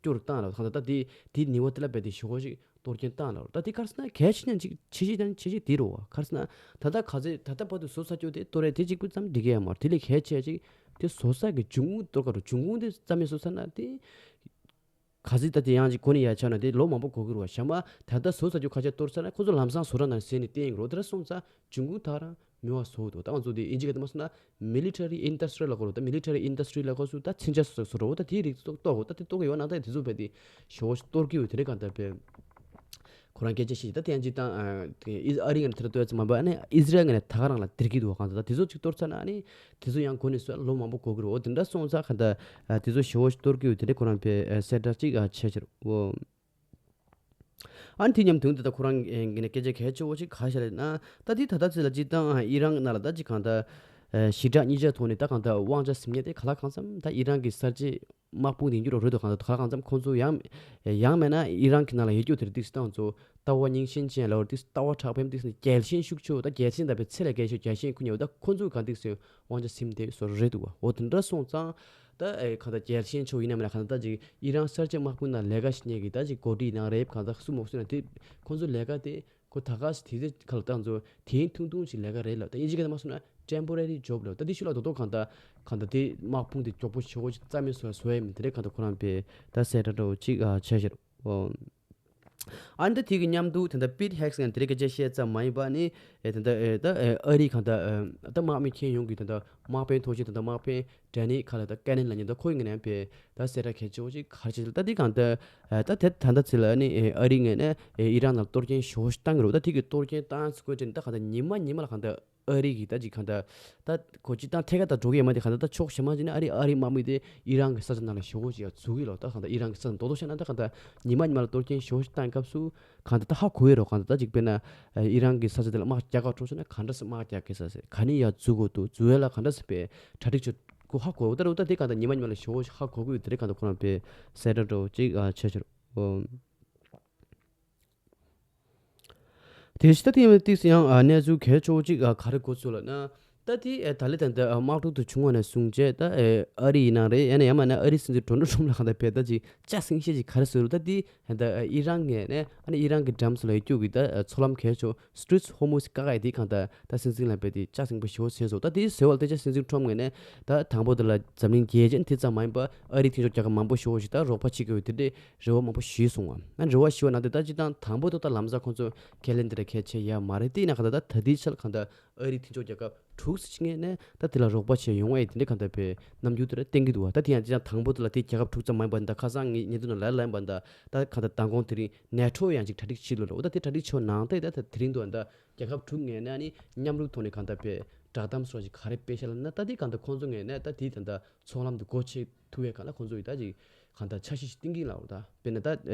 སྐྱོ་རུ་བཏང་ལ། གང་ལྟར་ད་དེ་དེའི་ནུས་པ་དེ་ལ་རྦད་དེ་ཞེ་པོ་ཞིག་གཏོར་སྐྱོན་བཏང་ལ། ད་དེ་ག་རེ་ཟེར་ན་གལ་ཆེ་ཤོས་ཅིག་ཆེ་ཤོས་དང་ཆེ་ཤོས་དེ་རེད་བ། ག་རེ་ཟེར་ན་ད་ལྟ་ག་ཚོད་ད་ལྟ་བར་དུ་བཟོ་ཚར་རྒྱུ་དེ་གཏོར་ཡས་དེ་གཅིག་པུ་ཙམ་འགྲིག་གི་ཡོད་མ་རེད། དེ་ལས་གལ་ཆེ་ཅིག་དེ་བཟོ་ས་གི་འབྱུང་ཁུངས་གཏོར་ག་རུ་འབྱུང་ཁུངས་དེ་རྩ་མེད་བཟོ་ཚར་ན་དེ་ག་ཚོད་ད་དེ་ཡང་ཅིག་གོ་ནས་ཡར་ཆགས་ན་དེ་ལོ་མང་པོ་འགོར་གི་རེད་བ། ཞག་མ་ད་ལྟ་བཟོ་ཚར་རྒྱུ་ཁ་ཤས་གཏོར་ཚར་ན་ཁོ་ཚོ་ལམ་སང་བཟོ་གྲྭ་ནང་ཟེར་ནས་བསྟན་གི་རེད། དེ་འདྲ་སོང་ཙང་འབྱུང་ཁུངས་ད་རང་མེད་པ་བཟོ་འདུག་ད་ང་ཚོ་དེ་དབྱིན་ཇི་སྐད་དུ་མ་སོང་ན་military industrial ལ་གོ་རོགས། ད་military industry ལ་གོ་སུ་ད་མཚོན་ཆ་སོགས་སོགས་རོགས། ད་དེའི་རིགས་ཚོ་གཏོར་གོ། ད་དེ་གཏོར་གི་ཡོད་ན་ད་དེ་ཚོ་བས་དེ་ཞོ་གཏོར་གི་ཡོད། དེ་རེད་གང་ལྟར་བས་ཁོ་རང་སྐད་ཆ་བཤད་ད་དེ་ཡང་ཅིག་དང་ཨ་ཨི་ཨ་རི་ངན་དེར་ལྟོས་ཙམ་མ་པ་ནི་ཨི་ཟི་རལ་ངན་ད་ག་རང་ལ་སྟེར་གི་འདུག་གང་ལྟར་ད་དེ་ཚོ་ཅིག་གཏོར་ཚར་ན་ནི་དེ་ཚོ་ཡང་གོ་ནས་སུ་ལོ་མང་པོ་འགོར་གི་རེད། འོ་དེ་འདྲ་སོང་ཙང་གང་ལྟར་ཨ་དེ་ཚོ་ཞོ་གཏོར་གི་ཡོད། དེ་རེད་ཁོ་རང་བས་ཨ་གསལ་བསྒྲགས་ཅིག་ཨ་བྱས་ཕྱིར་འོ། ཨ་ནི་དེ་མཉམ་དུ་ད་ལྟ་ཁོ་རང་གི་ནས་སྐད་ཆ་གལ་ཆེ་བོ་ཞིག་ག་རེ་བཤད་ལབ་ན། ད་དེ་ད་ལྟ་ཚེ་ལ་སྤྱིར་བཏང་ཨི་རན་ནང་ལ་ད་ཅིག་གང་ལྟར་ཞི་དྲག་གཉིས་ཆར་ཐོག་ནས་ད་གང་ལྟར་དབང་ཆ་ཟིན་མཁན་དེ་ག་ལ་གང་འཚམ་ད་ཨི་རན་གྱི་གསར་བརྗེ་དམག་དཔུང་དེ་འགྱུར་རོ་རོལ་དུ་གང་ལྟར་ག་ལ་གང་འཚམ་ཁོང་ཚོ་ཡང་ཡང་མེད་ན་ཨི་རན་གྱི་ནང་ལ་ཡོད་རྒྱུ་དེར་ཏིག་སི་ཏང་ཚོ་ལྟ་བ་རྙིང་ཞེན་ཅན་ལ་བར་ཏིག་སི་ལྟ་བ་མཁྲེགས་པོ་ཏིག་སི་རྒྱལ་ཞེན་ཤུགས་ཆེ་བོ། ད་རྒྱལ་ཞེན་དང་པའི་ཚད་ལས་བརྒལ་ཤོས་རྒྱལ་ཞེན་ཁུ་ཉེ་བོ། ད་ཁོང་ཚོ་གང་ཏིག་སི་དབང་ཆ་ཟིན་དེ་བཟོ་རེད་འདུག་བ། འོ་དེ་འདྲ་སོང་ཙང་། ད་ཨེ་གང་ལྟར་རྒྱལ་ཞེན་ཆེ་བོ་ཡིན་ན་མིན་ན་གང་ལྟར་ད་ཅིག་ཨི་རན་གསར་བརྗེ་དམག་དཔུང་ནང་ལས་ཀ་བྱེད་མཁན་གྱི་ད་ཅིག་འགོ་ཁྲིད་ནང་རེད། གང་ལྟར་སུ་མོ་སུ་ན་དེ་ཁོང་ཚོའི་ལས་ཀ་དེ་ཁོ་ད་ག་སེ་དེ་དེ་ཁ་ལ་ད་ང་ཚོ་དེ་ཐུང་ཐུང་ཞིག་ལས་ཀ་རེད་ལ། ད་དབྱིན་ཇི་སྐད་ནང་མ་སོང་ན་temporary job ལ། ད་དེ་ཤུ་ལ་རྡོག་རྡོག་གང་ལྟར་གང་ལྟར་དེ་དམག་དཔུང་དེ་མགྱོགས་པོ་ཞེ་པོ་ཞིག་རྩ་མེད་བཟོ་བཟོ་ཡ་མིན་དེ་རེད། གང་ལྟར་ཁོ་རང་པའི་ད་གསལ་བསྒྲགས་འདྲ་བོ་ཅིག་ཨ་བྱས་ཤར་འོ། ཨ་ནི་ད་དེ་གི་མཉམ་དུ་ད་ལྟ་Pete Hegseth ང་དེ་རིང་སྐད་ཆ་བཤད་ཙམ་མ་ཡིན་པ་ནི་ཨེ་ད་ལྟ་ཨེ་ད་ཨེ་ཨ་རི་གང་ལྟར་ཨེ་ད་དམག་མི་ཁྱོན་ཡོངས་ཀྱི་ད་ལྟ་དམག་དཔོན་ཐོག་ཆེན་ད་ལྟ་དམག་དཔོན་Danny ཁ་ལ་ད་Cannon ལ་ཉེ་ད་ཁོ་ཡིན་ནའི་པས་ད་གསལ་བསྒྲགས་གལ་ཆེ་བོ་ཅིག་ག་རེ་བྱས་ད་དེ་གང་ལྟར་ཨེ་ད་དེ་ད་ལྟ་ཚེ་ལ་ནི་ཨེ་ཨ་རི་ངོས་ནས་ཨེ་ཨི་རན་ལ་གཏོར་སྐྱོན་ཞེ་པོ་ཞིག་བཏང་གི་རེད། ད་དེ་གི་གཏོར་སྐྱོན་བཏང་སྐོར་དེ་ནི་ད་གང་ལྟར་ཉི་མ་ཉི་མ་ལ་གང་ལྟར་ཨ་རི་གི་ད་ཅིག་གང་ལྟར་ད་གོ་ཅི་དང་ཐད་ཀ་ད་འགྲོ་གི་ཡོད་མ་དེ་གང་ལྟར་ད་ཕྱོགས་གཞན་མ་ཅིག་ནས་ཨ་རི་ཨ་རི་དམག་མི་དེ་ཨི་རན་གི་ས་ཆ་ནང་ལ་ཞེ་པོ་ཅིག་ཡར་འཛུལ་གི་ལོ། ད་གང་ལྟར་ཨི་རན་གི་ས་ཆ་རྡོག་རྡོག་བཤད་ན་ད་གང་ལྟར་ཉི་མ་ཉི་མ་ལ་གཏོར་སྐྱོན་ཞེ་པོ་ཞིག་བཏང་སྐབས་སུ་གང་ལྟར་ད་ཧ་གོ་ཡི་རོ། གང་ལྟར་ད་ཅིག་དཔེར་ན་ཨི་རན་གི་ས་ཆ་དེ་ལ་དམག་རྒྱག་ག་འགྲོ་སོང་ན་གང་འདྲ་སེ་དམག་རྒྱག་གི་ས་སེ་ག་ནས་ཡར་འཛུལ་དགོས་འདུག་འཛུལ་ཡ་ལ་གང་འདྲ་སེ་པའི་གྲ་སྒྲིག་ཆོ་གོ་ཧ་གོ་ད་རུ་ད་དེ་གང་ལྟར་ཉི་མ་ཉི་མ་ལ་ཞེ་པོ་ཞིག་ཧ་གོ་གི་ཡོད། དེ་རེད་གང་ལྟར་ཁོ་རང་པའི་གསལ་བསྒྲགས་འདྲ་བོ་ཅིག་ཨ་བྱས་ཕྱིར་འོ། དེ་ཕྱི་ད་དེ་ཡང་ཏིག་སེ་ཡང་ཨ་གནས་ཚུལ་གལ་ཆེ་བོ་གཅིག་ཨ་ག་རེ་གོ་ཚུལ་ལབ་ན། ད་དེ་ཨེ་ད་ལེ་ད་ད་ཨ་དམག་འཁྲུག་དེ་བྱུང་བ་ནས་བཟུང་བྱས་ད་ཨེ་ཨ་རི་ཡིན་ན་རེད། ཡང་ན་ཡང་མིན་ན་ཨ་རི་སྲིད་འཛིན་ཌོ་ནལ་ཊམ་ལ་གང་ལྟར་བས་ད་ཅིག་ཅ་སིང་ཤེས་ཅིག་ག་རེ་ཟེར་རུ་ད་དེ་ད་ཨེ་ཨི་རན་ངོས་ནས་ཨ་ནི་ཨི་རན་གྱི་འགྲམ་སུ་ལ་ཡོད་རྒྱུ་གི་ད་ཨེ་མཚོ་ལམ་གལ་ཆེ་བོ་Strait of Hormuz བཀག་ཡ་དེ་གང་ལྟར་ད་སྲིད་འཛིན་ལ་བས་དེ་ཅ་སིང་པོ་ཞེ་བོ་ཟེར་སོང་། ད་དེ་ཟེར་བ་ལ་ད་ཅ་སྲིད་འཛིན་ཊམ་ངོས་ནས་ད་དང་པོ་དེ་ལ་འཛམ་གླིང་རྒྱལ་སྤྱི་དེ་ཙམ་མ་ཡིན་པ་ཨ་རི་མཐུན་ཕྱོགས་རྒྱལ་ཁབ་མང་པོ་ཞེ་བོ་ཞིག་ད་རོགས་པ་བྱེད་དགོས་དེ་འདྲའི་རེ་བ་མང་པོ་ཞུས་སོང་བ། ཨ་རེ་བ་ཞུས་པ་ན་དེ་ད་སྤྱིར་བཏང་དང་པོ་ད་ད་ལམ་སང་ཁོང་ཚོ་ཁས་ལེན་དེ་འདྲ་གལ་ཆེ་ཡ་མ་རེད། དེ་ཡིན་ན་གང་ལྟར་ད་ད་ལྟའི་ཆར་གང་ལྟར་ཨ་རི་མཐུན་ཕྱོགས་རྒྱལ་ཁབ་ དྲུག་ཙམ་ཅིག་ངོས་ནས་ད་དེ་ལ་རོགས་པ་བྱས་ཡོང་ཨེ་དེ་འདྲ་གང་ལྟར་བས་རྣམ་འགྱུར་དེ་འདྲ་བསྟན་གྱི་འདུག་བ། ད་དེ་ཡང་དེ་ཡང་དང་པོ་དེ་ལ་དེ་རྒྱལ་ཁབ་དྲུག་ཙམ་མ་ཡིན་པ་འདི་ད་ཁ་སང་ངས་ཉེ་དུ་ན་ལ་ལ་ཡིན་པ་འདི་ད་གང་ལྟར་མདང་དགོང་དེ་རིང་ནེ་ཊོ་ཡང་ཅིག་གྲ་སྒྲིག་བྱེད་ལོ་རེད། འོ་ད་དེ་གྲ་སྒྲིག་བྱེད་ནང་ད་ད་དེ་རིང་དུ་ད་རྒྱལ་ཁབ་དྲུག་ངོས་ནས་ཨ་ནི་མཉམ་རུབ་ཐོག་ནས་གང་ལྟར་བས་བསྒྲགས་གཏམ་སོགས་ཅིག་ག་རེ་སྤེལ་ཤག་ལབ་ན། ད་དེ་གང་ལྟར་ཁོང་ཚོ་ངོས་ནས་ད་དེ་ད་ད་ཚོང་ལམ་དུ་སྒོ་ཕྱེ་ཐུབ་པའི་གང་ལ་ཁོང་ཚོ་ཡིས་ད་ཅིག་གང་ལྟར་འཆར་གཞི་ཞིག་བཏིང་གིན་ལ་འོ་ད་དཔེར་ན་ད་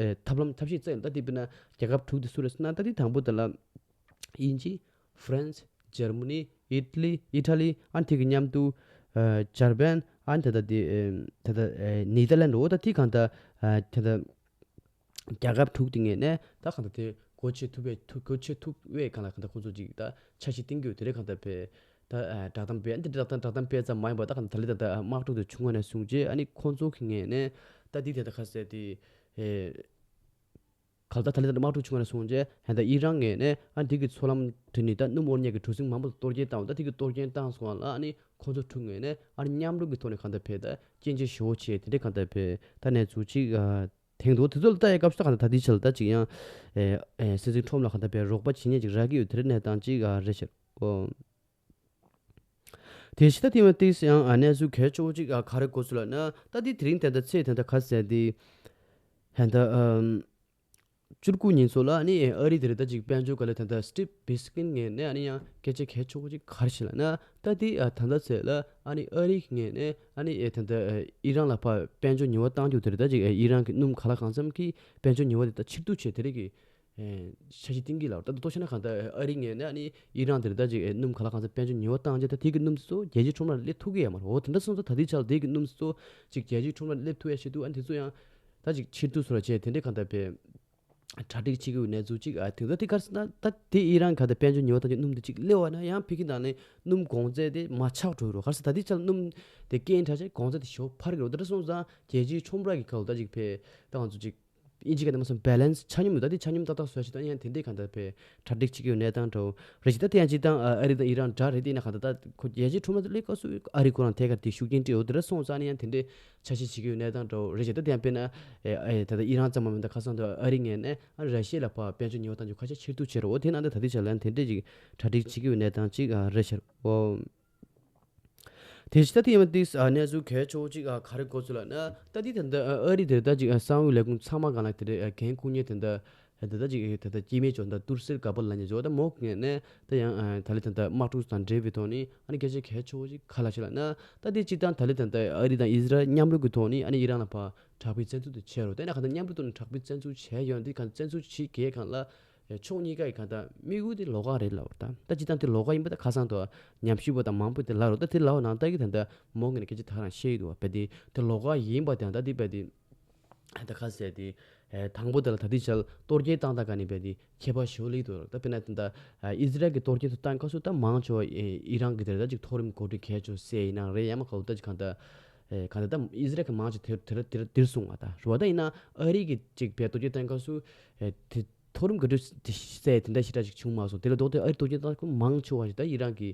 ཐབས་ལམ་ཐབས་ཤེས་བཙལ་ད་དེ་དཔེར་ན་རྒྱལ་ཁབ་དྲུག་དེ་སུ་རེད་ཟེར་ན། ད་དེ་དང་པོ་དེ་ལ་དབྱིན་ཇི། ཧྥ་རན་སི། འཇར་མ་ནི། ཨི་ཊ་ལི། ཨི་ཊ་ལི། ཨ་ནི་དེ་གི་མཉམ་དུ་ཨ་འཇར་པན། ཨ་ནི་ད་ལྟ་དེ་ཨེམ་ད་ལྟ་ཨེ་ནེ་ཐར་ལན་འོ་ད་དེ་གང་ལྟར་ཨ་ད་ལྟ་རྒྱལ་ཁབ་དྲུག་དེ་ངོས་ནས་ད་གང་ལྟར་དེ་སྒོ་ཕྱེ་ཐུབ་པའི་ཐུབ་སྒོ་ཕྱེ་ཐུབ་པའི་གང་ལ་གང་ལྟར་ཁོང་ཚོ་ཅིག་ད་འཆར་གཞི་བཏིང་གི་ཡོད། དེ་རེད། གང་ལྟར་བས་ད་ཨ་བསྒྲགས་གཏམ་སྤེལ། ཨ་ནི་དེ་བསྒྲགས་གཏམ་བསྒྲགས་གཏམ་སྤེལ་ཙམ་མ་ཡིན་པར་ད་གང་ལྟར་ད་ལྟ་ད་དམག་འཁྲུག་དེ་བྱུང་བ་ནས་བཟུང་རྗེས་ཨ་ནི་ཁོང་ཚོ་གི་ངོས་ནས་ད་དེ་དེ་ད་ག་ཟེར་དེ་ཨེ། གང་ལྟར་ད་ལྟ་དམག་འཁྲུག་བྱུང་བ་ནས་བཟུང་རྗེས་ད་ལྟ་ཨི་རན་ངོས་ནས་ཨ་འདི་གི་མཚོ་ལམ་དེ་ནི་ད་སྣུམ་དབོར་མཁན་གྱི་གྲུ་གཟིངས་མང་པོ་གཏོར་སྐྱོན་བཏང་བ། ད་དེ་གི་གཏོར་སྐྱོན་བཏང་སོང་བ་ལ་ཨ་ནི་ཁོང་ཚོ་དྲུག་ངོས་ནས་ཨ་ནི་མཉམ་རུབ་ཀྱི་ཐོག་ནས་གང་ལྟར་བས་ད་སྐྱོན་བརྗོད་ཞེ་པོ་བྱས་དེ་འདྲའི་གང་ལྟར་བས་ད་གནས་ཚུལ་ཅིག་ཨ་ཐོན་འདུག་དེ་ཚོ་ལ་ལྟ་ཡའི་སྐབས་སུ་ད་གང་ལྟར་ད་ལྟའི་ཆར་ལ་ད་ཅིག་ཡང་ཨེ་ཨེ་སྲིད་འཛིན་ཁྲོམ་ལ་གང་ལྟར་བས་རོགས་པ་བྱེད་མཁན་ཅིག་རག་གི་ཡོད། དེ་འདྲའི་གནས་སྟངས་ཅིག་ཨ་རེད་ཤག་ཨོ། དེ་བཞིན་ད་དེ་མ་ཏིས་ཡང་ཨ་གནས་ཚུལ་གལ་ཆེ་བོ་ཅིག་ཨ་ག་རེ་གོ་སོང་ལབ་ན། ད་དེ་དེ་རིང་ད་ལྟ་ཚེས་ད་ལྟ་ག་ཟེར་དེ་ད་ལྟ་ཨམ་བཅུ་དགུ་ཉིན་ཚོ་ལ་ཨ་ནི་ཨ་རི་དེ་རེད་ད་ཅིག་དཔལ་འབྱོར་ག་ལེ་ད་ལྟ་སི་ཊིབ་བྷི་སི་ཀིན་ངོས་ནས་ཨ་ནི་ཡང་སྐད་ཆ་གལ་ཆེ་བོ་ཅིག་ག་རེ་བཤད་ལབ་ན། ད་དེ་ཨ་ད་ལྟ་ཚེས་ལ་ཨ་ནི་ཨ་རི་ངོས་ནས་ཨ་ནི་ཨེ་ད་ལྟ་ཨ་ཨི་རན་ལ་ཕར་དཔལ་འབྱོར་ཉེས་པ་བཏང་རྒྱུ་དེ་རེད་ད་ཅིག་ཨེ་ཨི་རན་གྱི་སྣུམ་ག་ལ་གང་འཚམ་གྱི་དཔལ་འབྱོར་ཉེས་པ་དེ་ད་ཕྱིར་བསྡུ་བྱས་དེ་རིང་གི་ཨེ་འཆར་གཞི་བཏིང་གི་ལ། ད་ལྟ་ལྟོ་ཆ་ན་གང་ལྟར་ཨ་རི་ངོས་ནས་ཨ་ནི་ཨི་རན་དེར་ད་ཅིག་ཨེ་སྣུམ་ག་ལ་གང་འཚམ་དཔལ་འབྱོར་ཉེས་པ་བཏང་རྗེས་ད་དེ་གི་སྣུམ་ཚོ་རྒྱལ་སྤྱིའི་ཁྲོམ་ར་སླེབས་ཐུབ་ཀྱི་ཡོད་མ་རེད། འོ་དེ་འདྲ་སོང་ཙང་ད་ལྟའི་ཆར་དེ་གི་སྣུམ་ཚོ་ཅིག་རྒྱལ་སྤྱིའི་ཁྲོམ་ར་སླེབས་ཐུབ་ཡ་ཆེད་དུ་ཨ་ནི་དེ་ཚོ་ཡང་ད་ཅིག་ཕྱིར་བསྡུ་སོགས་ལ་བྱས་དེ་འདྲའི་གང་ལྟར་བས་གྲ་སྒྲིག་བྱེད་ཀྱི་ཡོད་གནས་ཚུལ་ཅིག་ཨ་དེ་ད་དེ་ག་རེ་ཟེར་ན་ད་དེ་ཨི་རན་ག་ད་དཔལ་འབྱོར་ཉེས་པ་བཏང་རྗེས་སྣུམ་དེ་ཅིག་སླེབས་པ་ན་ཡང་ཕ་གི་ནང་ནས་སྣུམ་གོང་ཚད་དེ་མར་ཆག་འགྲོ་གི་རེད། ག་རེ་ཟེར་ད་ལྟའི་ཆར་སྣུམ་དེ་སྐྱེན་དྲག་ཆེ་གོང་ཚད་དེ་ཞེ་པོ་འཕར་གི་རེད། འོ་དེ་འདྲ་སོང་ཙང་རྒྱལ་སྤྱིའི་ཁྲོམ་ར་གི་ཁ་ལ་ད་ཅིག་བས་ད་ང་ཚོ་ཅིག་དབྱིན་ཇི་སྐད་ནས་མ་སོང་བེ་ལན་སི་ཆ་སྙོམས་ཡོད། ད་དེ་ཆ་སྙོམས་ཏག་ཏག་བཟོ་ཞིག་ད་ཡང་དེ་འདྲའི་གང་ལྟར་བས་གྲ་སྒྲིག་བྱེད་ཀྱི་ཡོད་གནས་སྟངས་འདྲ་བོ་རེད་ཅིག་ད་དེ་ཡང་ཅིག་ད་ཨ་རི་དང་ཨི་རན་འདྲ་རེད། དེ་ཡིན་ན་གང་ལྟར་ད་ཁོ་རྒྱལ་སྤྱིའི་ཁྲོམ་ར་དེ་སླེབས་སྐབས་སུ་ཨ་རི་ཁོ་རང་ཐད་ཀར་དེ་ཤུགས་རྐྱེན་སྤྲད་ཡོད། དེ་འདྲ་སོང་ཙང་ནི་ཡང་དེ་འདྲའི་འཆར་གཞི་བྱེད་ཀྱི་ཡོད་གནས་སྟངས་འདྲ་བོ་རེད་ཅིག་ད་དེ་ཡང་དཔེར་ན་ཨེ་ཨེ་ད་ལྟ་ཨི་རན་ཙམ་མ་མིན་ད་ཁ་སང་དུ་ཨ་རི་ངོས་ནས་ཨ་ར་ཤི་ཡ་ལ་ཕར་དཔལ་འབྱོར་ཉེས་པ་བཏང་རྒྱུ་ཁ་ཤས་ཕྱིར་བསྡུ་བྱས་རེད། འོ་དེ་ནང་དུ་ད་ལྟའི་ཆར་ལ་ཡང་དེ་འདྲའི་ཅིག་གྲ་སྒྲིག་བྱེད་ཀྱི་ཡོད་གནས་སྟངས་ཅིག་ཨ་རེད་ཤག་འོ། དེ་བཞིན་ད་ལྟ་ཡིན་པ་འདི་གནས་ཚུལ་གལ་ཆེ་བོ་གཅིག་ག་རེ་གོ་ཚུལ་ལབ་ན། ད་འདི་ད་ལྟ་ཨ་རི་དེ་ད་ཅིག་གསང་བའི་ལས་ཁུངས་ཚང་མ་སྒང་ལ་དེ་འདྲ་འགན་འཁུར་མཁན་དེ་འདྲ་ད་ད་ཅིག་ད་ལྟ་སྐྱེ་དམན་ཚོ་ད་ཏུར་སེལ་ག་པར་ལ་ཉེ་ཇོ་ད་མོ་ངས་ནས་ད་ཡང་ད་ལི་ད་ལྟ་དམག་འཁྲུག་དང་འབྲེལ་བའི་ཐོག་ནས་ཨ་ནི་སྐད་ཆ་གལ་ཆེ་བོ་ཅིག་ག་ལ་ཞིག་ལབ་ན། ད་འདི་སྤྱིར་བཏང་ད་ལི་ད་ལྟ་ཨ་རི་དང་ཨི་ཟི་རལ་མཉམ་རུབ་ཀྱི་ཐོག་ནས་ཨ་ནི་ཨི་རན་ལ་ཕར་དྲག་པོའི་བཙན་འཛུལ་དེ་བྱས་རོགས། དེ་ནས་གང་ལྟར་མཉམ་རུབ་ཐོག་ནས་དྲག་པོའི་བཙན་འཛུལ་བྱས་ཡོང་དུས་གང་བཙན་འཛུལ་བྱེད་དགོས་གང་ལ། ཕྱོགས་གཉིས་ཀ་ཡི་གང་ལྟར་དམིགས་ཡུལ་དེ་ལོགས་ཀ་རེད་ལབ་པ་དང་། ད་སྤྱིར་བཏང་དེ་ལོགས་ཀ་ཡིན་པ་ད་ཁ་སང་དུ་ཉམས་ཞིབ་པ་དང་མང་པོ་དེ་ལབ་རོགས། ད་དེ་ལབ་པ་ནང་ལྟར་གྱི་ད་ལྟ་མོ་ངས་ནས་སྐད་ཆ་ད་ག་རང་བཤད་ཡོད་འདུག་བ། བས་དེ་དེ་ལོགས་ཀ་ཡིན་པ་དང་ད་དེ་བས་དེ་ད་ཁ་ཟས་དེ་དང་པོ་དེ་ལ་ད་དེ་ཆལ་གཏོར་སྐྱོན་བཏང་ད་ག་ནས་བས་དེ་ཁྱད་པར་ཞུ་ལི་འདུག་ད་དཔེར་ན་ད་ཨི་ཟི་རལ་གྱི་གཏོར་སྐྱོན་དུ་བཏང་སྐབས་སུ་ད་མང་ཆེ་བ་ཨི་རན་གྱི་དེ་ད་ཅིག་མཐོ་རིམ་འགོ་ཁྲིད་གལ་ཆེ་བ་སེ་ཡིན་ན་རེད། ཡང་མ་ག་ལ་ད་ཅིག་གང་ལྟར་གང་ལྟར་ད་ཨི་ཟི་རལ་གྱི་མང་ཆེ་དེ་དེ་དེར་སོང་བ་ད་རུ་བ་ད་ཡིན་ན་ཨ་རི་གི་ཅིག་བས་གཏོར་སྐྱོན་བཏང་སྐབས་སུ་དེ། མཐོ་རིམ་འགོ་ཁྲིད་དེ་སེ་དེ་འདྲ་ཞེ་དྲག་ཅིག་བྱུང་མ་སོང་། དེ་ལ་ལྡོག་སྟེ་ཨ་རི་གཏོར་སྐྱོན་བཏང་ཁུལ་མང་ཆེ་བ་ཞིག་ད་ཨི་རན་གྱི་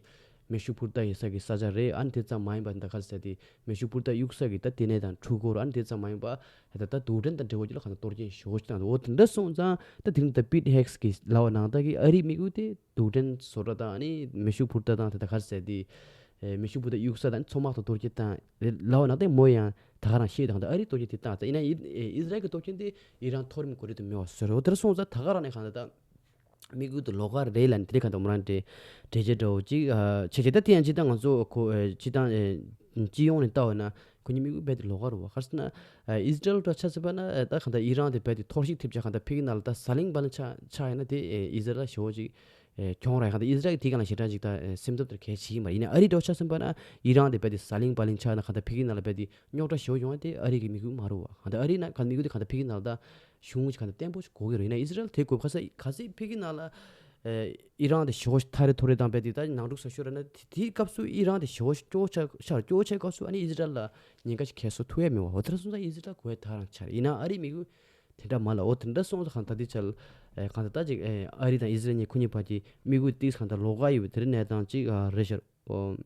མེ་ཤུགས་འཕུར་མདའ་ཡོད་ས་གི་ས་ཆ་རེད། ཨ་ནི་དེ་ཙམ་མ་ཡིན་པ་ད་ག་ཟེར་དེ་མེ་ཤུགས་འཕུར་མདའ་གཡུག་ས་གི་ད་ལྟེ་གནས་དང་འཕྲུལ་འཁོར། ཨ་ནི་དེ་ཙམ་མ་ཡིན་པ་ད་ད་རྡུལ་ཕྲན་དང་འབྲེལ་བ་ཅིག་ལ་གང་ལྟར་གཏོར་སྐྱོན་ཞེ་པོ་ཅིག་བཏང་འདུག་འོ་དེ་འདྲ་སོང་ཙང་ད་དེ་རིང་ད་པིཊ་ཧེག་སི་གི་ལབ་པ་ནང་ལྟར་གྱི་ཨ་རིའི་དམིགས་ཡུལ་དེ་རྡུལ་ཕྲན་བཟོ་གྲྭ་དང་ཨ་ནི་མེ་ཤུགས་འཕུར་མདའ་དང་དེ་ད་ག་ཟེར་དེ་མེ་ཤུགས་འཕུར་མདའ་གཡུག་ས་དང་མཚོ་དམག་དང་གཏོར་སྐྱོན་བཏང་ལབ་པ་ནང་ལྟར་མོ་ཡང་ད་ག་རང་ཤེས་དང་ད་ཨ་རིའི་གཏོར་སྐྱོན་དེ་བཏང་ཙང་ཡིན་ན་ཨི་ཨི་ཟི་རལ་གྱི་གཏོར་སྐྱོན་དེ། ཨི་རན་མཐོ་རིམ་འགོ་ཁྲིད་དུ་མེད་པ་བཟོས་རེད། དེར་སོང་ཙང་ད་ག་རང་ནས་གང་ལྟར་ད་དམིགས་ཡུལ་དུ་ལོགས་ཀ་རེད་ལབ་ནས་དེ་རིང་གང་ལྟར་མོ་རང་འདྲེ་འདྲེ་བྱེད་འདྲ་བོ་ཅིག་བྱེད་བྱེད་ད་དེ་ཡང་སྤྱིར་བཏང་ང་ཚོ་ཁོ་སྤྱིར་བཏང་སྤྱི་ཡོངས་ནས་ལྟ་བ་ན་ཁོ་གཉིས་དམིགས་ཡུལ་རྦད་དེ་ལོགས་ཀ་རེད་བ། ག་རེ་ཟེར་ན་ཨི་ཟི་རལ་འདྲ་ཆ་ཟིན་པ་ན་ད་གང་ལྟར་ཨི་རན་དེ་རྦད་དེ་གཏོར་བཤིག་ཐེབས་ཆག་གང་ལྟར་ཕ་གི་ནང་ལ་ད་ཟ་ལིང་བ་ལིང་ཆགས་ཆགས་ཡིན་ན་དེ་ཨི་ཟི་རལ་ཞེ་པོ་ཅིག་ཨེ་གྱོང་རག་གང་ལྟར་ཨི་ཟི་རལ་གྱི་དེ་གང་ལ་ཞེ་དྲག་ཅིག་ད་ཨེ་སེམས་འཚབ་དེར་གལ་ཆེ་གི་མ་རེད། ཡིན་ན་ཨ་རི་འདྲ་ཆ་ཟིན་པ་ན་ཨི་རན་དེ་རྦད་དེ་ཟ་ལིང་བ་ལིང་ཆགས་ན་གང་ལྟར་ཕ་གི་ནང་ལ་རྦད་དེ་རྙོག་དྲ་ཞེ་པོ་ཡོང་བ་དེ་ཨ་རི་གི་དམིགས་ཡུལ་མ་རེད་བ། གང་ལྟར་ཨ་རི་ན་གང་དམིགས་ཡུལ་དེ་གང་ལྟར་ཕ་གི་ནང་ལ་ད་གཞུང་གི་གང་ལྟར་བརྟན་པོ་ཞིག་དགོས་ཀྱི་རེད། ཡིན་ན་ཨི་ཟི་རལ་དེ་དགོས་ག་ས་ག་ས་ཕ་གི་ནང་ལ་ཨེ་ཨི་རན་དེ་ཞེ་པོ་ཐ་རེ་ཐོ་རེ་དང་རྦད་དེ་ད་ནང་འཁྲུག་ཟ་ཤོར་ར་ན་དེ་དེའི་སྐབས་སུ་ཨི་རན་དེ་ཞེ་པོ་སྐྱོ་ཆ་ཤར་སྐྱོ་ཆའི་སྐབས་སུ་ཨ་ནི་ཨི་ཟི་རལ་ལ་ཉེན་ཁ་ཞིག་གས་སོ་ཐུག་ཡ་མེད་བ། འོ་དེར་སོང་ཙང་ཨི་ཟི་རལ་དགོས་ཡ་ད་རང་ཆ་རེད། ཡིན་ན་ཨ་རི་དམིགས་ཡུལ་དེ་འདྲ་མ་ལ། འོ་དེ་འདྲ་སོང་ཙང་གང་ལྟར་དེ་ཆ་ལ་ཨེ་གང་ལྟར་ད་ཅིག་ཨེ་ཨ་རི་དང་ཨི་ཟི་རལ་གཉིས་ཁོ་གཉིས་བར་གྱི་དམིགས་ཡུལ་ཏིག་གང་ལྟར་ལོགས་ཀ་ཡོད་པའི་དེ་རིང་གནས་སྟངས་ཅིག་ཨ་རེད་ཤག་འོ།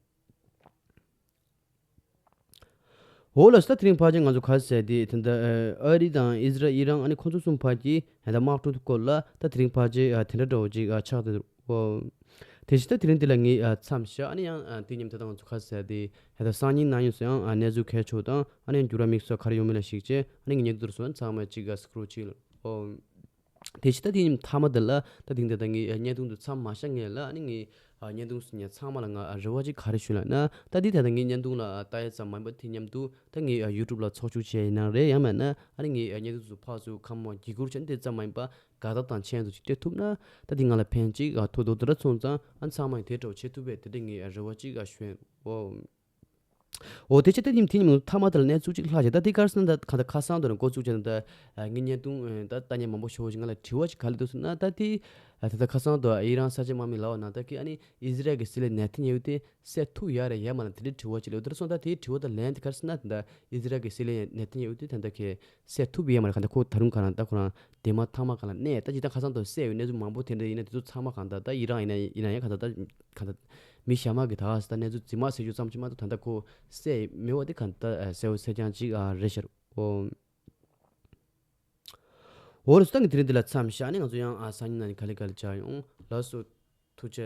འོ་ལགས་སོ། ད་དེ་རིང་ཕལ་ཆེར་ང་ཚོ་ག་རེ་ཟེར་དེ་དེ་འདྲ་ཨ་རི་དང་ཨི་ཟི་རལ་ཨི་རན་ཨ་ནི་ཁོ་ཚོ་གསུམ་བར་གྱི་ད་དམག་འཁྲུག་སྐོར་ལ་ད་དེ་རིང་ཕལ་ཆེར་ཨ་དེ་འདྲ་འདྲ་བོ་ཅིག་ཨ་ཆགས་བསྡད་འདུག་འོ། དེ་ དེ་བཞིན་ད་དེ་རིང་འདི་ལ་ངས་ཨ་མཚམས་བཞག་ཨ་ནི་ཡང་ཨ་དེ་མཉམ་དུ་ད་ང་ཚོ་ཁ་གསལ་དེ་ཧེ་ད་སང་ཉིན་གནངས་ཉིན་སུ་ཡང་ཨ་གནས་ཚུལ་གལ་ཆེ་བ་དང་ཨ་ནི་འགྱུར་བ་དམིགས་བསལ་ག་རེ་ཡོང་མིན་ལ་གཞིགས་བྱས་ཨ་ནི་ངས་ཉན་དུ་སོང་ཚང་མ་གཅིག་ག་སི་ཀྲོལ་བྱེད་ལ། ཨོ། དེ་བཞིན་ད་དེ་མཐའ་མ་དེ་ལ་ད་དེང་དེ་ད་ངས་བརྙན་ཐུང་དུ་མཚམས་མ་བཞག་ངེས་ལ་ཨ་ནི་ངས་བརྙན་ཐུང་སུ་ཉན་ཚང་མ་ལ་ང་རེ་བ་ཅིག་ག་རེ་ཞུ་ལ་ན་ད་དེ་ད་ད་ངས་བརྙན་ཐུང་ལ་ལྟ་ཡ་ཙམ་མ་ཡིན་པ་དེ་མཉམ་དུ་ད་ངས་ཡུ་ཊུབ་ལ་ཚོགས་ཆུང་བྱས་ཡིན་ན་རེད་ཡང་མེད་ན་ཨ་ནི་ངས་བརྙན་ཐུང་སུ་ཕར་ཚུར་ཁམས་མ་འགྱིག་སྐུར་བྱས་ན་དེ་ཙམ་མ་ཡིན་པ་དགའ་རྟགས་དང་མཆན་དུ་ཅིག་སྤྲད་ཐུབ་ན་ད་དེ་ང་ལ་ཕན་ཅིག་ཐོགས་འདུག་དེ་འདྲ་སོང་ཙང་ཨ་ཚང་མ་ཡིན་དེ་འདྲ་བྱེད་ཐུབ་པས་དེ་འདྲ་ངས་རེ་བ་ཅིག་ཞུ་ཡིན། ཨོ། འོ་དེ་ཆེ་ད་དེ་དེ་ཉིན་མཐའ་མ་དེ་ལ་གནས་ཚུལ་ཅིག་ལྷག་བྱས་ད་དེ་གར་སོང་ད་ག་ད་ཁ་སང་དུ་ནས་འགོ་བཙུགས་བྱས་ན་ད་ངའི་བརྙན་ཐུང་ད་ལྟ་ཉན་མང་པོ་ཤོར་བ་ཞིག་ང་ལ་དྲི་བ་ཅིག་ག་ལ་འདུག་ཟེར་ན་ད་དེ་ད་ད་ཁ་སང་དུ་ཨི་རན་ས་ཆ་དམག་མི་ལ་བ་ན་ད་གི་ཨ་ནི་ཨི་ཟི་རལ་གྱི་སྲིད་བློན་ནེ་ཐན་ཡ་ཧུ་དེ་བསད་ཐུབ་ཡ་རེད་ཡ་མ་ན་དེ་འདྲའི་དྲི་བ་ཅིག་ལ་འོ་དེར་སོང་ད་དེའི་དྲི་བ་དང་ལན་དེ་གར་སོང་ན་ད་ཨི་ཟི་རལ་གྱི་སྲིད་བློན་ནེ་ཐན་ཡ་ཧུ་དེ་ད་ད་གི་བསད་ཐུབ་ཡ་མ་རེད་ག་ད་ཁོ་ད་རུང་ག་རང་ད་ཁོ་རང་དེ་མ་ཐང་མ་ག་ལ་གནས་ད་ཅི་ད་ཁ་སང་དུ་བསད་ཡོད་གནས་ཚུལ་མང་པོ་དེ་འདྲ་ཡིན་ན་དེ་ཚོ་ཚང་མ་གང་ད་ད་ཨི་རན་ཡིན་ན་ཡིན་ན་ཡང་གང་ད་ད་གང་ད་མི་ཞྭ་དམག་གི་ད་ད་གནས་ཚུལ་རྫུན་མ་བསད་རྒྱུ་ཙམ་ཅིག་མ་གཏོགས་ད་ད་ཁོ་བསད་མེད་པ་དེ་གང་ད་གསལ་བོ་གསལ་རྐྱང་ཅིག་རེད་ཤག་ཨོ། འོ་རེད་སོ་ད་ངས་དེ་རིང་འདི་ལ་མཚམས་བཞག་ནས་ང་ཚོ་ཡང་ཨ་སང་ཉིན་ནང་ནས་ག་ལེ་ག་ལེ་བྱ་ཡོང་ལགས་སོ། ཐུགས་རྗེ་ཆེ།